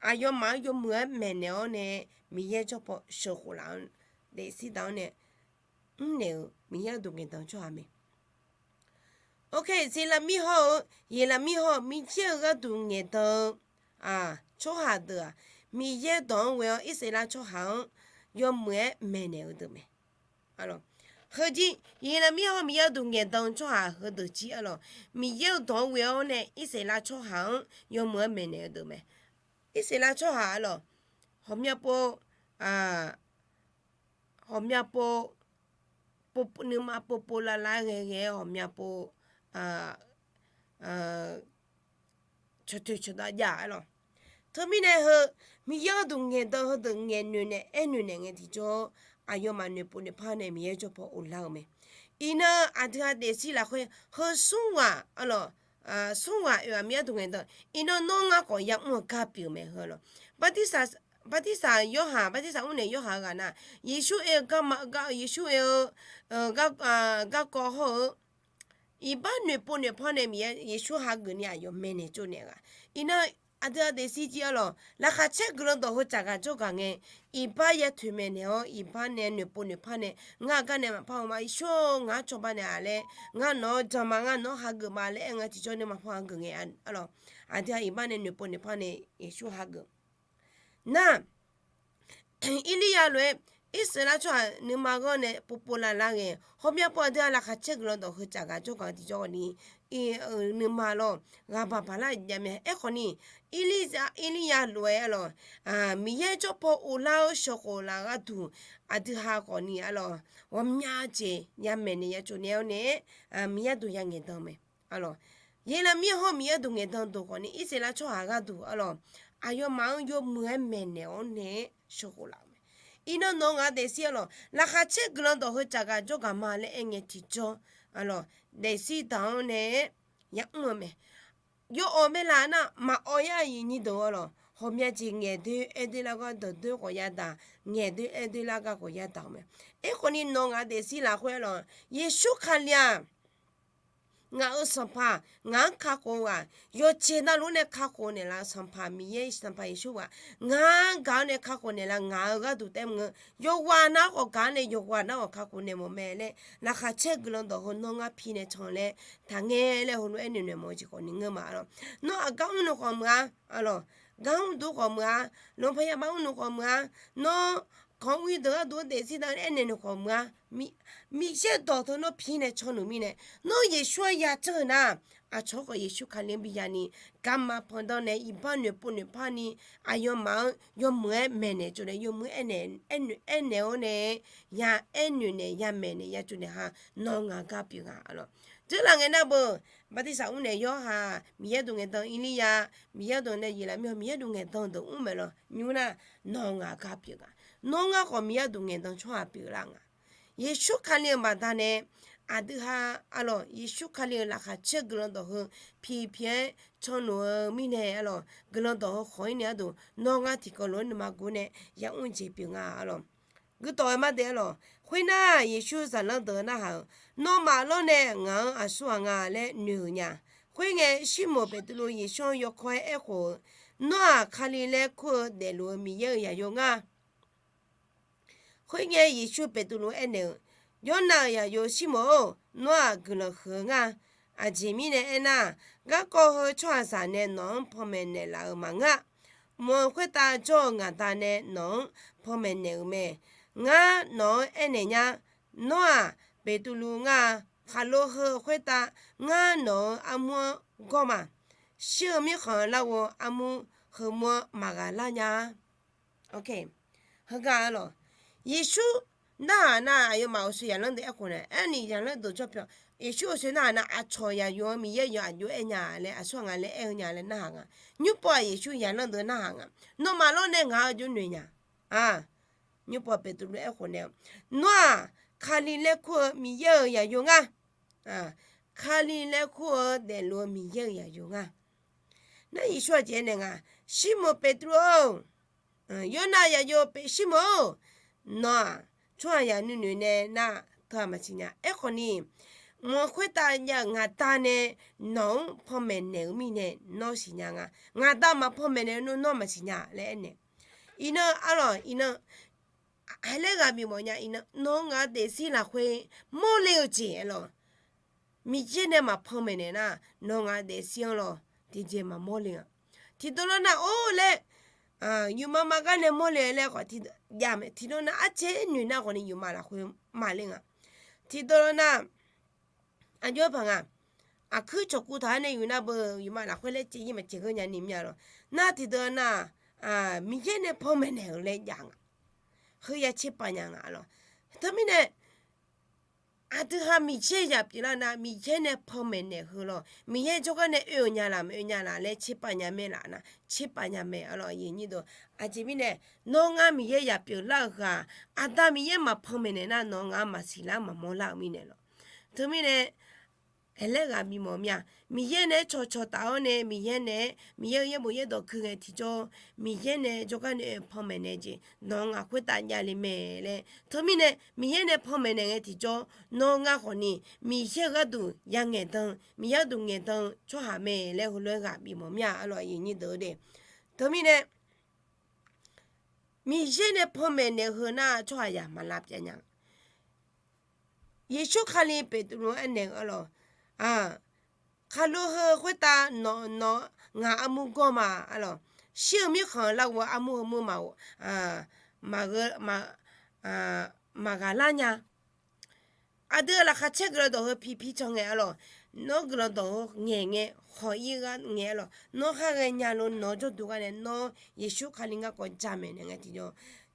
aqyawfmaf-anr yawmuiq-aer maeqnaeq-awr nae Miqyaer jawr paw sheuqkhof laf-anr daefzir daq-awr nae mrnaeq-eu Miqyaer gharduq ngaeqdan-eu tsawrhaq mae. Ok, Zeqlaqmir hawr-eu, Yeqlaqmir hawr-eu Miqyaer-euq gharduq ngaeqdan-eu tsawrhaq deuq-aq, Miqyaer-euq dawq-anr ghoe-awr Irsaqleqlav tsawrhaq-anr yawmuiq-aer maeqnaeq-eu deuq mae. Heujir, Yeqlaqmir hawr-eu Miqyaer gharduq ngaeqdan-eu tsawrhaq heudeuq jir arlawq, Miqyaer-euq dawq-anr ghoe-awr nae Irsaqleqlav tsawrhaq-anr yawmuiq-aer maeqnaeq-eu deuq mae. Irsaqleqlav tsawrhaq arlawq, ghawqmya pov, ghawqmya pov, nuima povpov lavlav-aer ghae ghae-aer ghawqmya pov cawqtoeq cawqdav jav arlawq. Teumirnae heu Miqyaer gharduq ngaeqdan heudeuq ngaeqnoeq nae aernoeq naeq ngae tiqjawr, aqyawfmaf noeqpov noeqpar nae Miqyaer jawr paw uvlar-eu mae. Iqnan aqdui-aq daefzir lafkhoer heu smr ghaq arlawq, smr ghaq oe-aq Miqyaer gharduq ngaeqdan. Iqnan nawr ngar khawf ya'mr-eu gar pyeuf mae heu arlawq. Bartirsaq Yorhaq, Bartirsaq mrnaeq Yorhaq-eu ghaq nar, Yeqsur oe-eu garma, Yeqsur oe-eu garkawv hawr-eu iqbax noeqpov noeqpar nae Miqyaer Yeqsur hageuf ni aqyawf maeqnaeq tsovnaeq ghaq. Iqnan aqdui-aq daefzir jir arlawq, laqkhaq caer guiqlanq dawq heu tsafghaq jawrgaq ngae, iqbax ya toeqmaeq naeq-awr iqbax nae noeqpov noeqpar nae, ngar gar nae maqpar-eu ma, Yeqsur-or, ngaq-anr cawba naeq-aq laer, ngar nawq-anr jan ma, ngar nawq-anr hageuf ma laer aer ngae tiqjawr nae maqpar hageuf ngae arlawq. Aqdui-aq iqbax nae noeqpov noeqpar nae Yeqsur hageuf nar, Irlirya lof-aer Irsaqleqlav tsawrhaq nuima ghanr nae povpov lavlav ghae, ghawqmya pov aqdui-aq laqkhaq caer guiqlanq dawq heu tsafghaq jawrgaq tiqjawr khawfni, nuima lawr ghaq baq baq lar jav mae. Aerkhawfni, Irlirya lof-aer arlawq, Miqyaer jawr paw uvlar-eu sheuqkhof laf gharduq, aqdui ha khawfni arlawq, ghawqmya jeq yamaeq naeq ya tsovnaeq-awr nae, Miqyaer gharduq ya ngaeqdan mae. Arlawq, Yeqlaqmir hawr-eu Miqyaer gharduq ngaeqdan dawq khawfni, Irsaqleqlav tsawrhaq gharduq arlawq, aqyawfmaf-anr yawmuiq-aer maeqnaeq-awr nae sheuqkhof laf-eu mae. Iqnan nawq ngaq-anr daefzir arlawq, laqkhaq caer guiqlanq dawq heu tsafghaq jawrgaq ma laer aer ngae tiqjawr arlawq, daefzir daq-awr nae ya'mr-eu mae. Yawawq maerlaf nar maqawq yar-a, aqnyir deuq arlawq, ghawqmya jeq ngaeqdoer aerdoer lar gar dawqdoer khawf yadaq, ngaeqdoer aerdoer lar gar khawf yadaq-eu mae. Aerkhawfni nawq ngaq-anr daefzir lafkhoer arlawq, Yeqsur Kali-aq, ngaq-euq Sanqpaq, ngaq-anr kakhof-eu ghaq, yawqjeq navluf-anr nae kakhof naeqlaf-eu Sanqpaq Miqyaer, Sanqpaq Yeqsur ghaq, ngaq-anr gaq-awr nae kakhof naeqlaf ngaq-euq gharduq taef maqngeur, yawqghaq nar khawf gaq-awr nae yawqghaq nar khawf kakhof naeq mawf mae laer, laqkhaq caer guiqlanq dawq heu nawr ngar pi nae can laer taqngae laer heulof-aer noeqnoeq mawf-eu jeq khawfni ngeur ma arlawq. Nawr aqgar mrnuiq khawf meuq-a arlawq, gar mrduq khawf meuq-a, lanqpaq yabaf mrnuiq khawf meuq-a, nawr kawq-ir deuq gharduq-anr daefzir nar aernaeq nuiq khawf meuq-a, Miqyaer dawq teu nawr pi nae can nuiq mirnae, nawr Yeqsur-anr ya canr-eu nar, aqcawq khawf Yeqsur Kali-anr bi yani, garma pandanr nae iqbax noeqpov noeqpar ni, aqyawfmaf-anr yawmuiq-aer maeqnaeq tsovnaeq, yawmuiq-aer aernaeq-awr nae, ya aernoeq naeq ya maeqnaeq ya tsovnaeq ha, nawr ngaq gar pyeuf nga arlawq. Dzeurlaf ngae nar beu, bartirsaq mrnaeq yawrhaq, Miqyaer duq ngaeqdan Irlirya, Miqyaer duq nae yeqlaf mirkhanq, Miqyaer duq ngaeqdan deuq mr maeq lawr nymr nar, nawq-eu ngaq gar pyeuf nga. Nawr ngar khawf Miqyaer duq ngaeqdan tsawrhaq pyeuflar nga. Yeqsur Kali-euq baqdanae aqdui ha, arlawq, Yeqsur Kali-euq laqkhaq caer guiqlanq dawq heu piqpiq-aer canluf-eu mirnae, arlawq, guiqlanq dawq heu khawq-ir nae arduq nawr ngar tiqkawv lof-aer nuima gor nae yamr jeq pyeuf nga, arlawq. Guirdawq-aer mar dae, arlawq, khoernar Yeqsur zaqlanr deuq narhaq-euq, nawmaf lawrnae ngaq-anr aqsurghaq nga laer noeq-euq nya. Khoerngae, Sirmoq Beqtuvluv Yeqsur-anr yawkawr-aer aerkhof-eu, Nawr-aq, Kali laer kur-eu daefluf-eu Miqyaer-euq zaqyo ngar. Khoerngae, Yeqsur Beqtuvluv aernaeq-eu, Yawrnav-euq zaqyo Sirmoq-or, nawr-aq, guiqlanq huiq-eu ngar. Aqjeq mirnae aernar, garkawv heu tsawrhaqzaq nae nawq-anr panmaeq naeqlaf-euq maqngeur-a. Mq-euq khoertav jawr-eu ngaq Da nae nawq-anr panmaeq naeq-euq mae. Ngar nawq-anr aernaeq nya, Nawr-aq, Beqtuvluv ngar-a. Khaqlo heu khoertav ngar nawq-euq armur-anr gawr ma. Shir-eu mirkhanq-eu larghov armur heumur-anr maqghaq lar nya-a. Heugar, arlawq, Yeqsur narhaq nar, aqyawfmaf uqshoe zaqlanr deuq aerkhof nae, aerni zaqlanr deuq jawr pyeuf, Yeqsur uqshoe narhaq nar, aqcawq zaqyo-anr Miqyaer yawqha aqjox-aer nya laer, aqsurghaq nga laer aer-eu nya laer narhaq nga. Nymrpov-aq, Yeqsur zaqlanr deuq narhaq nga. Nawmaf lawrnae ngaq-anr aqjox noeq nya. Nymrpov Beqtuvluv aerkhof nae-eu, Nawr-aq, Kali laer kur-eu Miqyaer-euq zaqyo ngar. Kali laer kur-eu daefluf-eu Miqyaer-euq zaqyo ngar. Nar Yeqsur aqjeq aernaeq nga, Sirmoq Beqtuvluv-or, Yawrnav zaqyo Sirmoq-or, nawq-aq, tsawrhaqzaq nuinoeq nae nar teughaq maqsiq nya. Aerkhawfni, mq-euq khoertav jav-euq ngaq Da nae nawq-anr panmaeq naeq-eu mirnae nawr siqnya nga. Ngaq Da maqpanmaeq naeq-eu nawr maqsiq nya laer aernaeq. Iqnan, arlawq, iqnan, heulof-aer ghaq bifmawf nya. Iqnan nawq-anr ngaq-anr daefzir lafkhoer mawrle-eu jeq, arlawq, Miqyaer nae maqpanmaeq naeq nar, nawq ngaq-anr daefzir-anr lawr tiqjeq maqmawr le-a. Tiqdawr lawr nar or laer, yufma ma gar nae mawrle laer khawf tiqdawr jav mae. Tiqdawr nar arcaer noeq nar khawfni yufma lafkhoer maqle nga. Tiqdawr lawr nar, aqjox-aer paq nga. Aqkuir cawqkuv taq-aer nae yuf nar beu, yufma lafkhoer laer caev-ir maqcaev geur nya ni mya lawr. Nar tiqdawr nar, Miqyaer nae panmaeq naeq-eu laer jav nga. Heuya tserpav nya nga, arlawq. Teumirnae, aqdui ha Miqyaer zaq pyeuflar nar, Miqyaer nae panmaeq naeq heu lawr, Miqyaer jawrgar nae oe-euq nya laf, oe nya laf laer tserpav nya mae laf nar, tserpav nya mae, arlawq, aqyuif aqnyir deuq. Aqjeq mirnae, nawr ngar Miqyaer zaq pyeuflar-eu ghaq, Aqda Miqyaer maqpanmaeq naeq nar, nawq ngaq-anr maqsiq lar maqmawr lar-euq mirnae lawr. Teumirnae, heulof-aer ghaq bifmawf mir-a. Miqyaer nae-aer cawqcawq taf-awr nae, Miqyaer nae, Miqyaer-euq yaerbof yaerdawq gui ngae tiqjawr, Miqyaer nae jawrgar nae oe panmaeq naeq jeq nawq-eu ngaq khoertav javle mae laer. Teumirnae Miqyaer nae panmaeq naeq ngae tiqjawr, nawr ngar khawfni Miqyaer-euq gharduq ya ngaeqdan, Miqyaer gharduq ngaeqdan-eu tsawrhaq mae laer heulof-aer ghaq bifmawf mir-a, arlawq, aqyuif aqnyir deuq-eu de. Teumirnae Miqyaer nae panmaeq naeq heu nar tsawrhaqzaq maq lavpyav nya. Yeqsur Kali Beqtuvluv-anr aernaeq-eu, arlawq, khaqlo heu khoertav nawq, nawq ngaq armur gawr ma, arlawq, shir-eu mirkhanq larghov armur heumur ma, maqghaq lar nya. Aqdui-euq laqkhaq caer guiqlanq dawq heu pi pi can ngae, arlawq, nawr guiqlanq dawq heu ngaeq ngae, khawq-ir gar ngae, arlawq, nawr khar ghaenya lo nawq-eu jawrduq gar nae nawr Yeqsur Kali ngar khawf jamaeq naeq ngae tiqjawr,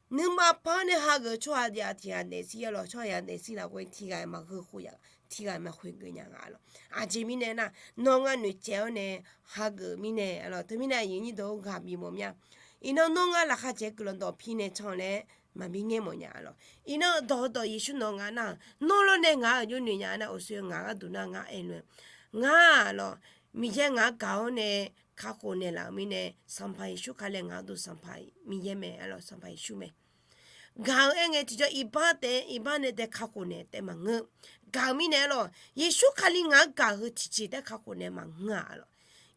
nuima pan-anr nae hageuf-eu tsawrhaq tiq ghaq daefzir, arlawq, tsawrhaq daefzir lafkhoer tiq ghaq maqgheu khof ya, tiq ghaq maqkhoeq geuf nya nga, arlawq. Aqjeq mirnae nar, nawr ngar noeqtsaev-awr nae hageuf-eu mirnae, arlawq. Teumirnae aqyuif aqnyir deuq-eu ghaq bifmawf mir-a. Iqnan nawr ngar laqkhaq caer guiqlanq dawq pi nae can laer maqbi ngaer mawf nya, arlawq. Iqnan dawq heudawq Yeqsur nawq-eu ngaq nar, nawr lawr nae ngaq-anr aqjox noeq nya nar, uqshoe ngaq gharduq nar ngar aer lof-aer, ngar, arlawq, Miqyaer ngaq-anr gaq-awr nae kakhof naeqlaf-euq mirnae, Sanqpaq Yeqsur Kali ngaq gharduq Sanqpaq Miqyaer mae, arlawq, Sanqpaq Yeqsur mae. Gaq-eu aer ngae tiqjawr, iqbax taef, iqbax nae taef kakhof naeq taef maqngeur. Gaq-eu mirnae, arlawq, Yeqsur Kali ngaq-anr gaq heu tiqjeq taef kakhof naeq maqngeur-a, arlawq.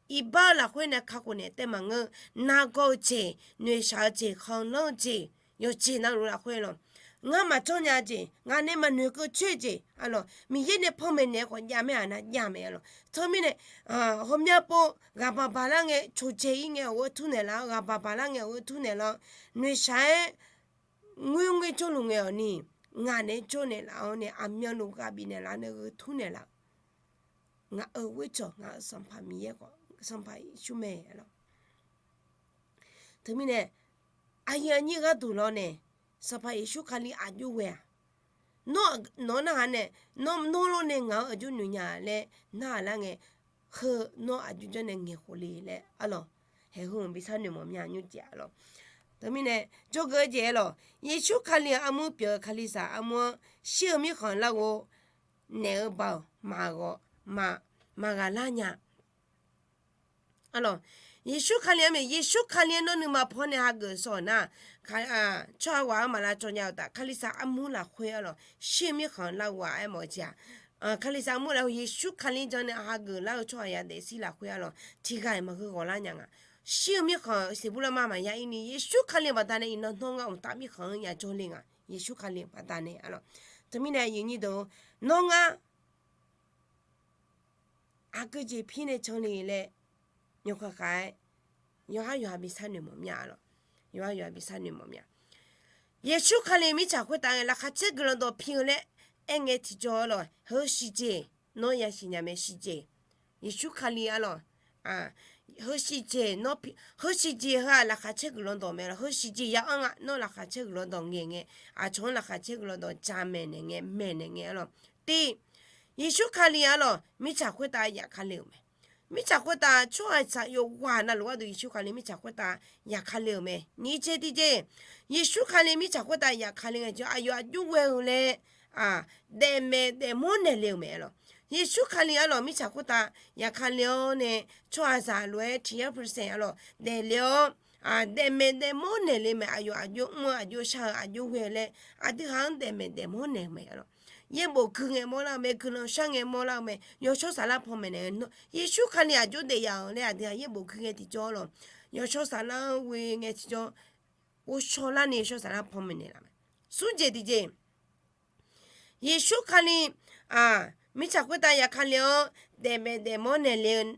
Iqbax-eu lafkhoer nae kakhof naeq taef maqngeur. Nargawr-eu jeq, noeqshaq-eu jeq, khanqlanr-eu jeq, yawqjeq navluf lafkhoer lawq, ngar maqjanr nya-eu jeq, ngaq nae maqnoeqkeuv coer-eu jeq, arlawq, Miqyaer nae panmaeq naeq-aer khawf jav mae-aq nar jav mae, arlawq. Teumirnae, hawmya pov ghaqbaq baqlar ngae, coqdzae-ir ngae awq-aer tur naeqlaf-awr, ghaqbaq baqlar ngae awq-aer tur naeqlaf-awr, noeqshaq-aer ngoerngoer jawrluf ngae awq ni, ngaq naeq-aer jawr naeqlaf-awr nae aqmyanluf ghaq bifnaeq laf nae gheu tur naeqlaf-eu, ngaq-euq ghoercawq ngaq-euq Sanqpaq Miqyaer khawf, Sanqpaq Yeqsur mae, arlawq. Teumirnae, aqyuif aqnyir gharduq lawr nae, Sanqpaq Yeqsur Kali aqjox ghae-aq, Nawr, nawq-anr narhaq nae, nawr, nawr lor nae ngaq-anr aqjox noeq nya laer narhaq lar ngae, heu nawr aqjox janr nae ngaeq khof le laer arlawq, haeq heu-anr bi sharnoeq mawf mya nymr jeq arlawq. Teumirnae, jawrgeuf-eu jeq arlawq, Yeqsur Kali-aq armur pyeuf-eu Kalizaq armur-anr shir-eu mirkhanq larghov naeq-eu baoq maqghawq, maqghaq lar nya. Arlawq, Yeqsur Kali-anr mae, Yeqsur Kali-anr nawr nuima pan nae hageuf sawq nar, tsawrhaq ghaq-anr maq lavcawv nya-eu uqtaf, Kalizaq armur lafkhoer arlawq, shir-eu mirkhanq larghov-aq aermawf-eu jeq-aq, Kalizaq armur lafkhoer Yeqsur Kali janr nae hageuf lar-eu tsawrhaq ya daefzir lafkhoer arlawq, tiqghaq-iq maqheu ghawq lar nya nga. Shir-eu mirkhanq seqbur larma maqya ir ni, Yeqsur Kali baqdanae iqnan nawr ngar mqtav mirkhanq-anr yajawr le nga. Yeqsur Kali baqdanae arlawq. Teumirnae aqyuif nyir deuq-or, nawr ngar aqgeu jeq pir nae can le laer, yawkhav khav-aer yawqhar yawqha bi sharnoeq mawf mya arlawq. Yawqhar yawqha bi sharnoeq mawf mya. Yeqsur Kali mirtsaq khoertav ngae laqkhaq caer guiqlanq dawq pi-eu laer aerngae tiqjawr arlawq, heu shiqjeq nawr yasiq nya mae shiqjeq. Yeqsur Kali arlawq, heu shiqjeq nawr pi, heu shiqjeq heu-aq laqkhaq caer guiqlanq dawq mae arlawq, heu shiqjeq ya anr nga, nawr laqkhaq caer guiqlanq dawq ngaeq ngae, aqcawq-anr laqkhaq caer guiqlanq dawq ja maeqnaeq ngae, maeqnaeq ngae arlawq. Tiq, Yeqsur Kali arlawq mirtsaq khoertav yaf ka le-euq mae. Mirtsaq khoertav tsawrhaqzaq yawqghaq navluf gharduq Yeqsur Kali mirtsaq khoertav yaf ka le-euq mae. Nyiq jeq tiqjeq, Yeqsur Kali mirtsaq khoertav yaf ka le ngae tiqjawr aqyawf aqjox ghoe-eu laer daefmaeq daefmawr naeq le-euq mae arlawq. Yeqsur Kali arlawq mirtsaq khoertav yaf ka le-awr nae tsawrhaqzaq lof-aer tiq yar percent arlawq daefle-awr, daefmaeq daefmawr naeq le mae, aqyawf aqjox mr-eu aqjox shar-eu aqjox ghoe-eu laer aqdui ha-anr daefmaeq daefmawr naeq-eu mae arlawq. Yaerbof gui ngae mawrlar-eu mae, guiqlanq shar ngae mawrlar-eu mae, yawshawr saflar panmaeq naeq ngae, Yeqsur Kali aqjox daef yaf-euq laer aqdui ha yaerbof gui ngae tiqjawr arlawq, yawshawr saflar-anr ghoe ngae tiqjawr, ghovshaw larni yawshawr saflar panmaeq naeqlaf mae. Smr jeq tiqjeq, Yeqsur Kali mirtsaq khoertav yaf ka le-awr daefmaeq daefmawr naeq le-eu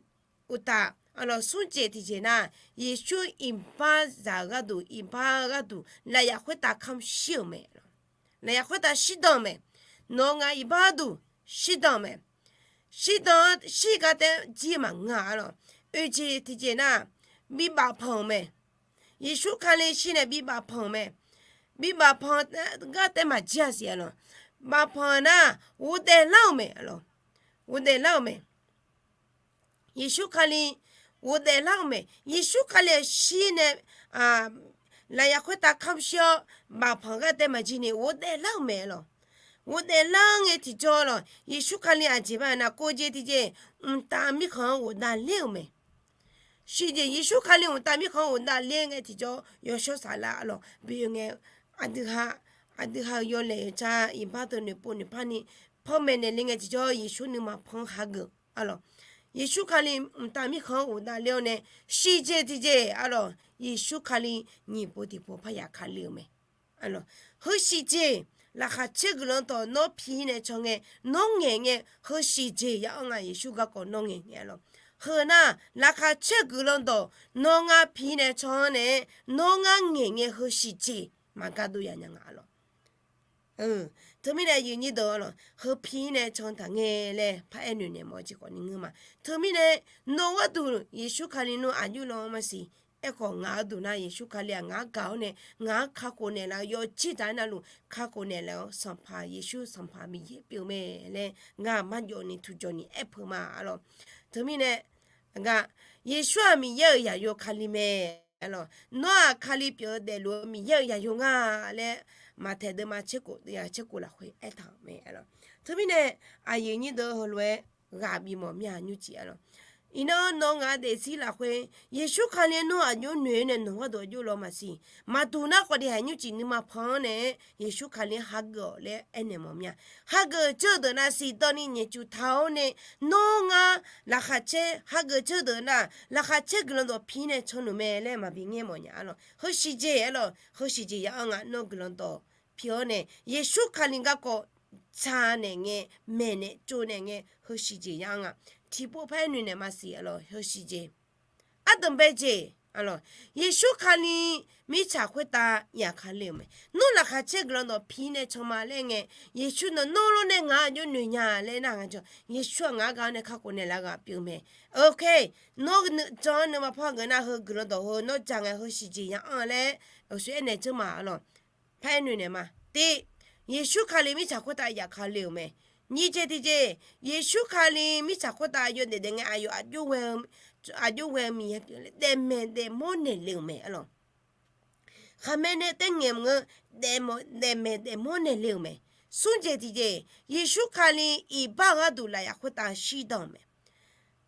uqtaf arlawq, smr jeq tiqjeq nar, Yeqsur iqbax zaq-eu gharduq, iqbax-eu gharduq lafyaf khoertav kamq shir-euq mae. Lafyaf khoertav shirdan-eu mae. Nawq-eu ngaq iqbax gharduq shirdan-eu mae. Shirdan-anr shir gar taef jir maqngeur-a arlawq. Oeq jeq tiqjeq nar, bibaf panq-euq mae. Yeqsur Kali shir nae bibaf panq-euq mae. Bibaf panq gar taef maqjir-a siq arlawq. Bafpanq nar ghofdaef lar-euq mae arlawq. Ghofdaef lar-euq mae. Yeqsur Kali ghofdaef lar-euq mae. Yeqsur Kali-aq shir nae lafyaf khoertav kamq shir-awr, bafpanq gar taef maqjir ni ghofdaef lar-euq mae arlawq. Ghofdaef lar ngae tiqjawr arlawq, Yeqsur Kali aqjeq ba navkov jeq tiqjeq, mqtav mirkhanq-anr ghofdaef ler-euq mae. Shiqjeq Yeqsur Kali mqtav mirkhanq-anr ghofdaef ler ngae tiqjawr yawshawr saflar arlawq bi-eu ngae, aqdui ha, aqdui ha-euq yawlaeq yawtsar iqbax deuq noeqpov noeqpar ni panmaeq naeq le ngae tiqjawr Yeqsur nuima pan hageuf arlawq. Yeqsur Kali mqtav mirkhanq-anr ghofdaef ler-awr nae, shiqjeq tiqjeq arlawq, Yeqsur Kali nyiq pov tiq pov parya ka le-euq mae. Heu shiqjeq, laqkhaq caer guiqlanq dawq nawr pi nae can ngae, nawr ngaeq ngae, heu shiqjeq ya anr nga, Yeqsur garkawv nawr ngaeq ngae arlawq. Heu nar, laqkhaq caer guiqlanq dawq nawr ngar pi nae can-anr nae, nawr ngar ngaeq ngae heu shiqjeq maqgar dov ya nya nga arlawq. Teumirnae aqyuif nyir deuq arlawq, heu pi nae can taq ngae laer paraer noeqnaeq mawf-eu jeq khawf ni ngeur ma. Teumirnae nawr gharduq Yeqsur Kali nawr aqjox lan maqsiq. Aerkhawf ngaq-euq duq nar Yeqsur Kali-aq ngaq-anr gaq-awr nae, ngaq-anr kakhof naeqlaf-eu yawjir daq-aer navluf kakhof naeqlaf-awr Sanqpaq Yeqsur Sanqpaq Miqyaer pyeuf mae laer ngaq marjawv ni tuqjawq ni aer peuq ma arlawq. Teumirnae, aqgaf, Yeqsur-aq Miqyaer-euq yaqyo Kali mae arlawq. Nawr-aq Kali pyeuf-eu daefluf-eu Miqyaer-euq yaqyo nga laer Maqtaeq deuvma tserkhof deuvya tserkhof lafkhoer aertaq-euq mae arlawq. Teumirnae aqyuif nyir deuq heulof-aer ghaq bif mawf mir-a nymrcif arlawq. Iqnan nawr ngaq-eu daefzir lafkhoer Yeqsur Kali-anr nawr aqjox noeq-eu nae nawq gharduq aqjox lan maqsiq. Maqduq nar khawf daefhaiq nymrcif nuima pan-anr nae Yeqsur Kali-anr hageuf-awq laer aernaeq mawf mir-a. Hageuf jawr-eu deuq navsiq dawni nyaefcuf taq-awr nae nawr ngar laqkhaq caer hageuf jawr-eu deuq nar laqkhaq caer guiqlanq dawq pi nae can luf mae laer maqbi ngaer mawf nya arlawq. Heu shiqjeq arlawq, heu shiqjeq ya anr nga nawr guiqlanq dawq pi-awr nae Yeqsur Kali garkawv tsaq naeq ngae, maeqnaeq tsovnaeq ngae heu shiqjeq ya anr nga. Tiqpov paraer noeqnaeq maqsiq arlawq, heu shiqjeq. Ardanqbae jeq arlawq, Yeqsur Kali mirtsaq khoertav yaf ka le-euq mae. Nawr laqkhaq caer guiqlanq dawq pi nae can ma laer ngae, Yeqsur nawq nawr lor nae ngaq-anr aqjox noeq nya laer nar nga jawr, Yeqsur-aq ngaq-anr gaq-awr nae kakhof naeqlaf-eu ghaq pyeuf mae. Nawr jan-anr nuima pan geuf nar heu guiqlanq dawq heu nawr ja ngae heu shiqjeq ya anr laer uqshoe aernaeq jawr ma arlawq. Paraer noeqnaeq ma. Tiq, Yeqsur Kali mirtsaq khoertav yafkale-euq mae. Nyiq jeq tiqjeq, Yeqsur Kali mirtsaq khoertav yawdaef daef ngae aqyawf aqjox ghae-eu Miqyaer pyeuf laer daefmaeq daefmawr naeq le-euq mae arlawq. Khaqmae nae taer ngaeq maqngeur, daefmaeq daefmawr naeq le-euq mae. Smr jeq tiqjeq, Yeqsur Kali iqbax-eu gharduq lafyaq khoertav shirdan-euq mae.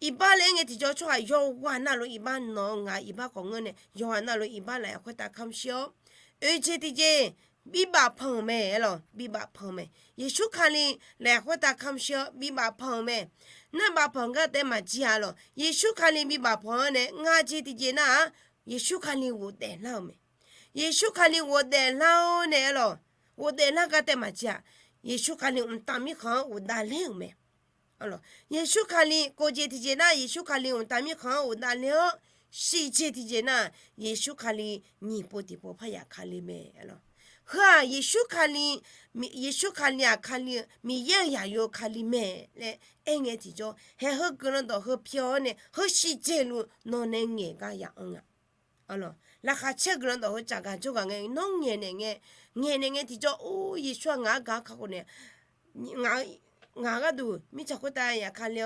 Iqbax laer aer ngae tiqjawr tsawrhaq yawqghaq navluf iqbax nawq-eu ngaq iqbax khawf ngeur nae yawqghaq navluf iqbax lafyaq khoertav kamq shir-awr, oeq jeq tiqjeq, bibaf pan-euq mae arlawq, bibaf pan-eu mae. Yeqsur Kali lafyaq khoertav kamq shir-awr bibaf pan-euq mae. Nar bafpanq gar taef maqjir-a arlawq. Yeqsur Kali bibaf pan-anr nae ngaq jeq tiqjeq nar-aq, Yeqsur Kali ghofdaef lar-eu mae. Yeqsur Kali ghofdaef lar-awr nae arlawq, ghofdaef lar gar taef maqjir-aq, Yeqsur Kali mqtav mirkhanq-anr ghofdav ler-euq mae. Yeqsur Kali kov jeq tiqjeq nar, Yeqsur Kali mqtav mirkhanq-anr ghofdav ler-awr, shif jeq tiqjeq nar, Yeqsur Kali nyiq pov tiqpov parya Kali mae arlawq. Heu-aq Yeqsur Kali, Yeqsur Kali-aq Kali-eu Miqyaer-euq yaqyo Kali mae laer aer ngae tiqjawr, haeq heu guiqlanq dawq heu pi-awr nae heu shif jeq luf nawq nae ngaeq gar ya anr nga. Laqkhaq caer guiqlanq dawq heu tsafgaq jawrgaq ngae nawr ngaeqnaeq ngae, ngaeqnaeq ngae tiqjawr or Yeqsur-aq ngaq-anr gaq-anr kakhof nae ngaq-eu gharduq mirtsaq khoertav yafkale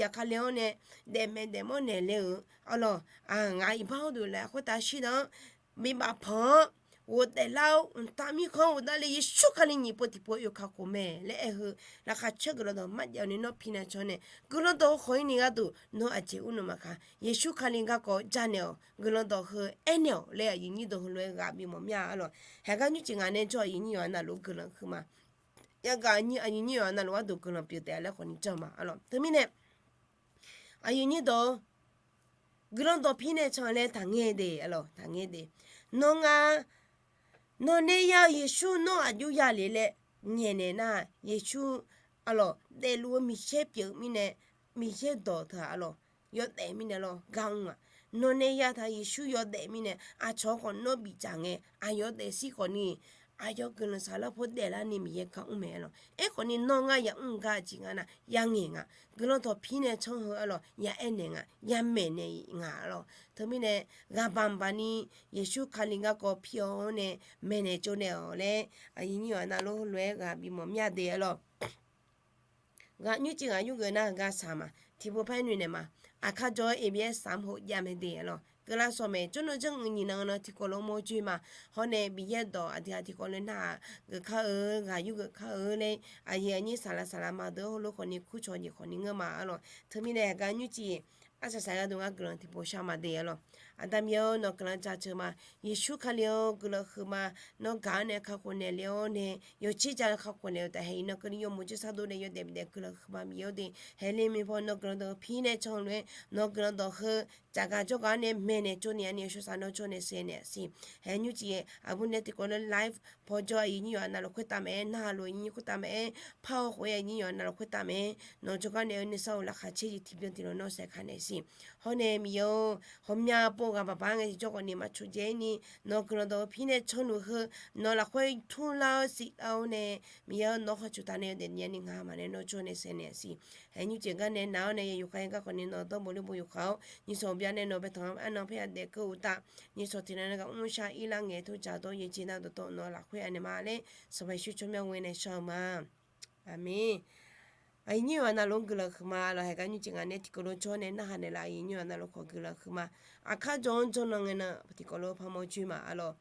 yafkale-awr nae daefmaeq daefmawr naeq le-euq arlawq. Ngaq iqbax gharduq lafyaq khoertav shirdan-anr bibaf pan-anr ghofdaef lar-awr mqtav mirkhanq-anr ghofdav le Yeqsur Kali nyiq pov tiqpov oe kakhof mae laer aer heu laqkhaq caer guiqlanq dawq marjav-eu ni nawr pi nae can nae guiqlanq dawq-eu khawf-ir ni gharduq nawr aqjeq ur nmr maqkaq Yeqsur Kali garkawv janaeq-awq. Guiqlanq dawq heu aernaeq-awq laer aqyuif nyir dawq heulof-aer ghaq bimawf mir-a arlawq. Haeq gar nymrcif ngaq nae jawr aqyuif nyir yawqha navluf guiqlanq huiqma. Yagaq aqyuif nyir yawqha navluf gharduq guiqlanq pyeuf taef laer khawf ni janr ma arlawq. Teumirnae aqyuif nyir dawq guiqlanq dawq pir nae can laer taqngae de arlawq, taqngae de. Nawr nga, nawq nae ya-eu Yeqsur nawr aqjox ya le laer ngaeqnaeq nar, Yeqsur arlawq daefluf-eu Miqyaer pyeuf mirnae, Miqyaer dawq teu-aq arlawq yawdaef mirnae lawr gar mr-aq, nawq nae ya taq Yeqsur yawdaef mirnae aqcawq khawf nawr bidzaq ngae aqyawf daefzir khawf ni aqyawf guiqlanq saqlar pov daeflar ni Miqyaer gar mr mae arlawq. Aerkhawf ni nawr ngar yamr gar aqjeq nga nar yangaeq nga. Guiqlanq dawq pir nae can heu arlawq yaaer naeq nga, yamaeq naeq nga arlawq. Teumirnae ghaqbaq baq ni Yeqsur Kali garkawv pir-awr nae maeqnaeq tsovnaeq-awq laer aqyuif nyir yawqha navluf heulof-aer ghaq bimawf mir-a de arlawq. Ghaq nymrcif ghaq yurgeuf nar gar saq ma, tiqpov par-aer noeqnaeq ma. Aqkar jawr-eu Eqbyaer saq mr hof jav mae de arlawq. Keuvlar sawq maeq jawrnan janr-eu nyiq nan nan tiqkawv lof mawr joer ma. Hawr nae Miqyaer dawq aqdui-aq tiqkawv lof narhaq geuf kar-eu, ghaq yurgeuf kar-eu laer aqyuif aqnyir saqlaq saqlaq ma deuq heulof khawf ni kurcawq jeq khawf ni ngeur ma arlawq. Teumirnae haeq gar nymrcif arsaq saq gharduq ngar guiqlanq tiqpov shar ma de arlawq. Aqda Miqyaer-or, nawq guiqlanq jaceuq ma. Yeqsur Kali-or, guiqlanq huiqma. Nawr gaq-anr nae kakhof naeq le-awr nae yawqtser ja kakhof naeq-eu taef haeq iqnan keuvni yawmuiq jir sar dov nae yawdaef bifdaef guiqlanq huiqma Miqyaer-or de. Haeq le maeqpaw nawr guiqlanq dawq pir nae can lof-aer nawq guiqlanq dawq heu tsafgaq jawrgaq-anr nae maeqnaeq tsovnaeq-a ni yawshawr saq nawr jawr nae saev naeq siq. Haeq nymrcif aqbur nae tiqkawv lof live pawjawr aqyuif nyir yawqha navluf khoertav mae-aer, narhaq lof-eu nyir khoertav mae-aer, par-eu khof-aer aqyuif nyir yawqha navluf khoertav mae-aer, nawq jawrgar nae-eu nuisar-eu laqkhaq caer jeq tiqbyan tiqlof nawr saeq ka naeq siq. Hawr nae Miqyaer-or, ghawqmya pov ghaq baq baq-aer ngae tiqjawr khawf ni maqtsoeq dzae-ir ni nawq guiqlanq dawq heu pir nae can luf heu nawq lafkhoer turlar-awr siqlar-awr nae Miqyaer-or, nawr khar cuf taq nae yawdaef nya ni ngaq maqnaeq nawr jawr nae saev naeq siq. Haeq nymrcif gar nae nav-awr nae ya yufkhav-aer garkawv ni nawq dawrbof lerbof yufkhav-awr nyiq sawq byav nae nawq bae tanq-anr arnan parya daef keuv-eu uqtaf, nyiq sawq tiq nan nae ghaq mr shar-ir lar ngae tov dzaq dawr yaeq jeq nav dawqtawv nawq lafkhoer anaeq ma laer Sanqpaq Yeqsur tsawrmyanr ghoe nae shar-eu ma. Aqmeq. Aqyuif nyir yawqha navluf-anr guiqlanq huiqma arlawq. Haeq gar nymrcif ngaq nae tiqkawv lof jawr nae narhaq naeqlaf aqyuif nyir yawqha navluf khawf guiqlanq huiqma. Aqkar jawr-anr jawrnan ngae nan tiqkawv lof par mawr joer ma arlawq.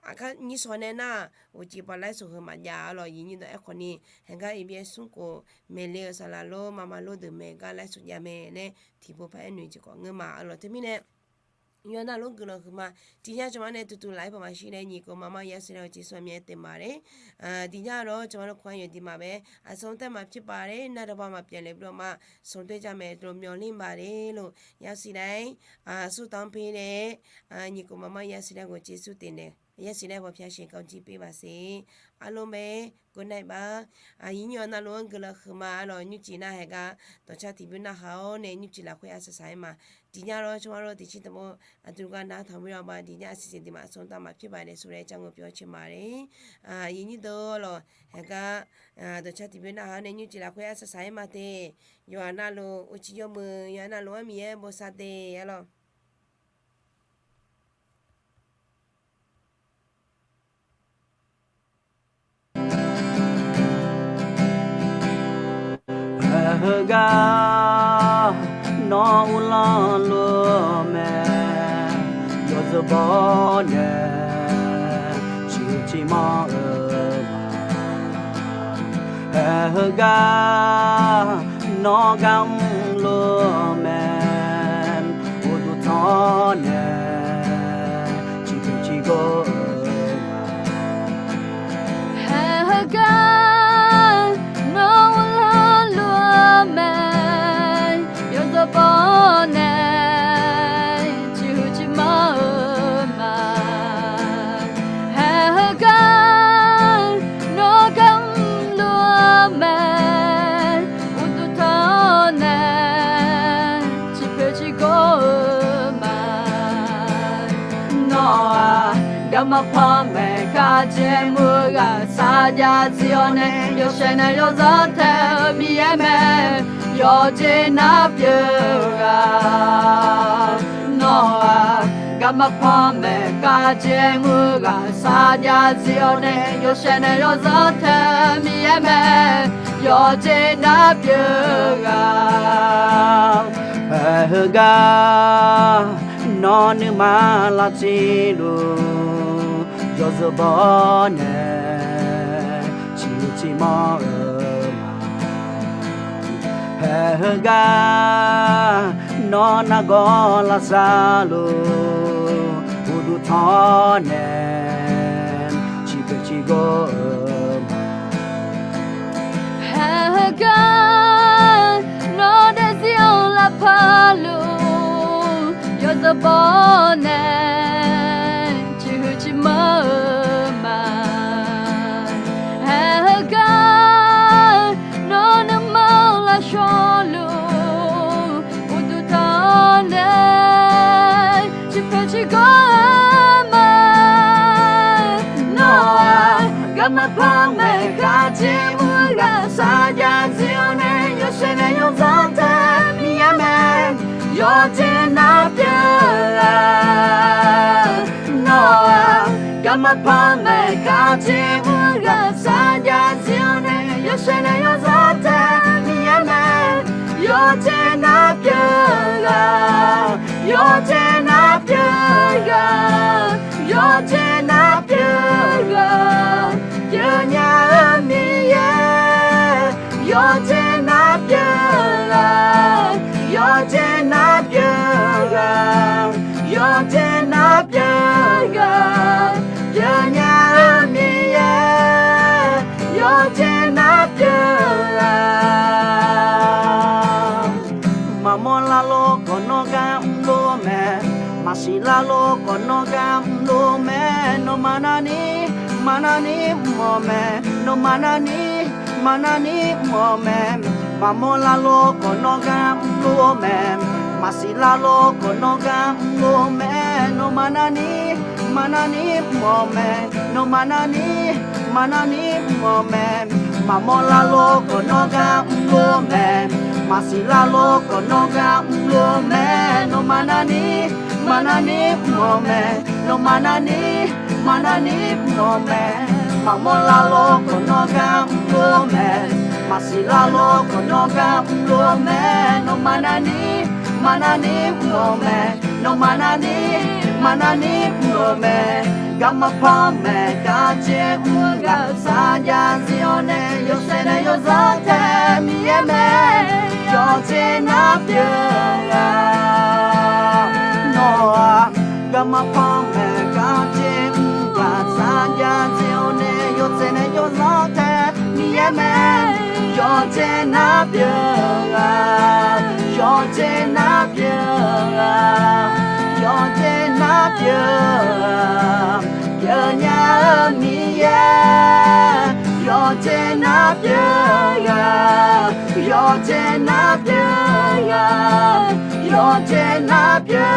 Aqkar nyir sawq nae nar, uqcif paq lar sawq heu maqjav arlawq. Aqyuif nyir dawq aerkhawf ni, haeq gar Eqbyaer smr khof maeqle-eu saqlaq lor maqma lor deuq maeq gar lar sawq jav mae laer tiqpov par-aer noeq jeq khawf ngeur ma arlawq. Teumirnae yawqha navluf-anr guiqlanq huiqma. Tiqnya jawrma nae tuqtuq laf-aer paq maqshir nae nyiq khof maqma yasiq nae-euq jeqsur aqmyan taef ma laer. Tiqnya lor jawrma lor khoer aqyawf diq ma bae. Aqsur taer maqpyeuf paq laer nar dawqba maqpyeuf le blawr ma. Smr taer jamaeq dawq myanr ler ma laer lor. Yasiq nae-aer aqsur tanq pi nae nyiq khof maqma yasiq nae-euq jeqsur taef nae yasiq nae-aer bawpyar sheuq kawv jir pyeuf maqsiq. Arlor mae. Good night ba. Aqyuif nyir yawqha navluf-anr guiqlanq huiqma arlawq. Nymrcif nar haeq gar dawqcar tiqbymr narhaq-awr nae nymrcif lafkhoer arsaq saq-aer ma. Tiqnya lor tsawrma lor tiqcir taqmawr aqdui gar nar taqmawr-awr ma. Tiqnya aqsiq siq diq ma aqsur taer maqpyeuf paq nae sawr laer jar ngeur pyawr cae ma laer. Aqyuif nyir deuq arlawq haeq gar dawqcar tiqbymr narhaq-awr nae nymrcif lafkhoer arsaq saq-aer ma te. Yawqha navluf uqcif yawmuiq yawqha navluf-anr Miqyaer bosav te arlawq. Heugar nawr uvlanr luf-eu mae, yawzeu baw nae ciqhuiq ciqmanr-eu ma. Hae heugar nawr gar mrluf-eu mae, uqduq tanq nae ciqpoeq ciqgor-eu ma. Hae heugar nawr uvlanr luf-eu mae, yawzeu baw nae ciqhuiq ciqmanr-eu ma. Hae heugar nawr gar mrluf-eu mae, uqduq tanq nae ciqpoeq ciqgor-eu ma. Nawr-aq, garma panmaeq kharjaer mr-eu ghaq sarjax zir-awr nae, yawshaef nae yawzanr tae-eu Miqyaer mae, yawqjeq nar pyeuf-eu ghaq. Nawr-aq, garma panmaeq kharjaer mr-eu ghaq sarjax zir-awr nae, yawshaef nae yawzanr tae-eu Miqyaer mae, yawqjeq nar pyeuf-eu ghaq. Hae heugar nawr nuima lavtser luf, yawzeu baw nae ciqhuiq ciqmanr-eu ma. Hae heugar nawr nargawr lavsav luf, uqduq tanq nae ciqpoeq ciqgor-eu ma. Hae heugar nawr daefzir-anr lavpar luf, yawzeu baw nae ciqhuiq ciqmanr-eu ma. Hae heugar nawr nuima lavshawr luf, uqduq tanq nae ciqpoeq ciqgor-eu ma. Nawr-aq, garma panmaeq kharjaer mr-eu ghaq sarjax zir-awr nae, yawshaef nae yawzanr tae-eu Miqyaer mae, yawqjeq nar pyeuf-eu ghaq. Nawr-aq, garma panmaeq kharjaer mr-eu ghaq sarjax zir-awr nae, yawshaef nae yawzanr tae-eu Miqyaer mae, yawqjeq nar pyeuf-eu ghaq. Yawqjeq nar pyeuf-eu ghaq. Yawqjeq nar pyeuf-eu ghaq, pyeufnya-eu Miqyaer. Yawqjeq nar pyeuf-eu ghaq. Yawqjeq nar pyeuf-eu ghaq. Yawqjeq nar pyeuf-eu ghaq, pyeufnya-eu Miqyaer. Yawqjeq nar pyeuf-eu ghaq. Maqmawr larlor khawf nawr gar mrluf-eu mae. Maqsiq larlor khawf nawr gar mrluf-eu mae. Nawmaf navni, maqnavni mr-awq mae. Nawmaf navni, maqnavni mr-awq mae. Maqmawr larlor khawf nawr gar mrluf-eu mae. Maqsiq larlor khawf nawr gar mrluf-eu mae. Nawmaf navni, maqnavni mr-awq mae. Nawmaf navni, maqnavni mr-awq mae. Maqmawr larlor khawf nawr gar mrluf-eu mae. Maqsiq larlor khawf nawr gar mrluf-eu mae. Nawmaf navni, maqnavni mr-awq mae. Nawmaf navni, maqnavni mr-awq mae. Maqmawr larlor khawf nawr gar mrluf-eu mae. Maqsiq larlor khawf nawr gar mrluf-eu mae. Nawmaf navni, maqnavni mr-awq mae. Nawmaf navni, maqnavni mr-awq mae. Garma panmaeq kharjaer mr-eu ghaq sarjax zir-awr nae, yawshaef nae yawzanr tae-eu Miqyaer mae, yawqjeq nar pyeuf-eu ghaq. Nawr-aq, garma panmaeq kharjaer mr-eu ghaq sarjax zir-awr nae, yawshaef nae yawzanr tae-eu Miqyaer mae, yawqjeq nar pyeuf-eu ghaq. Yawqjeq nar pyeuf-eu ghaq. Yawqjeq nar pyeuf-eu ghaq, pyeufnya-eu Miqyaer. Yawqjeq nar pyeuf-eu ghaq. Yawqjeq nar pyeuf-eu ghaq. Yawqjeq nar pyeuf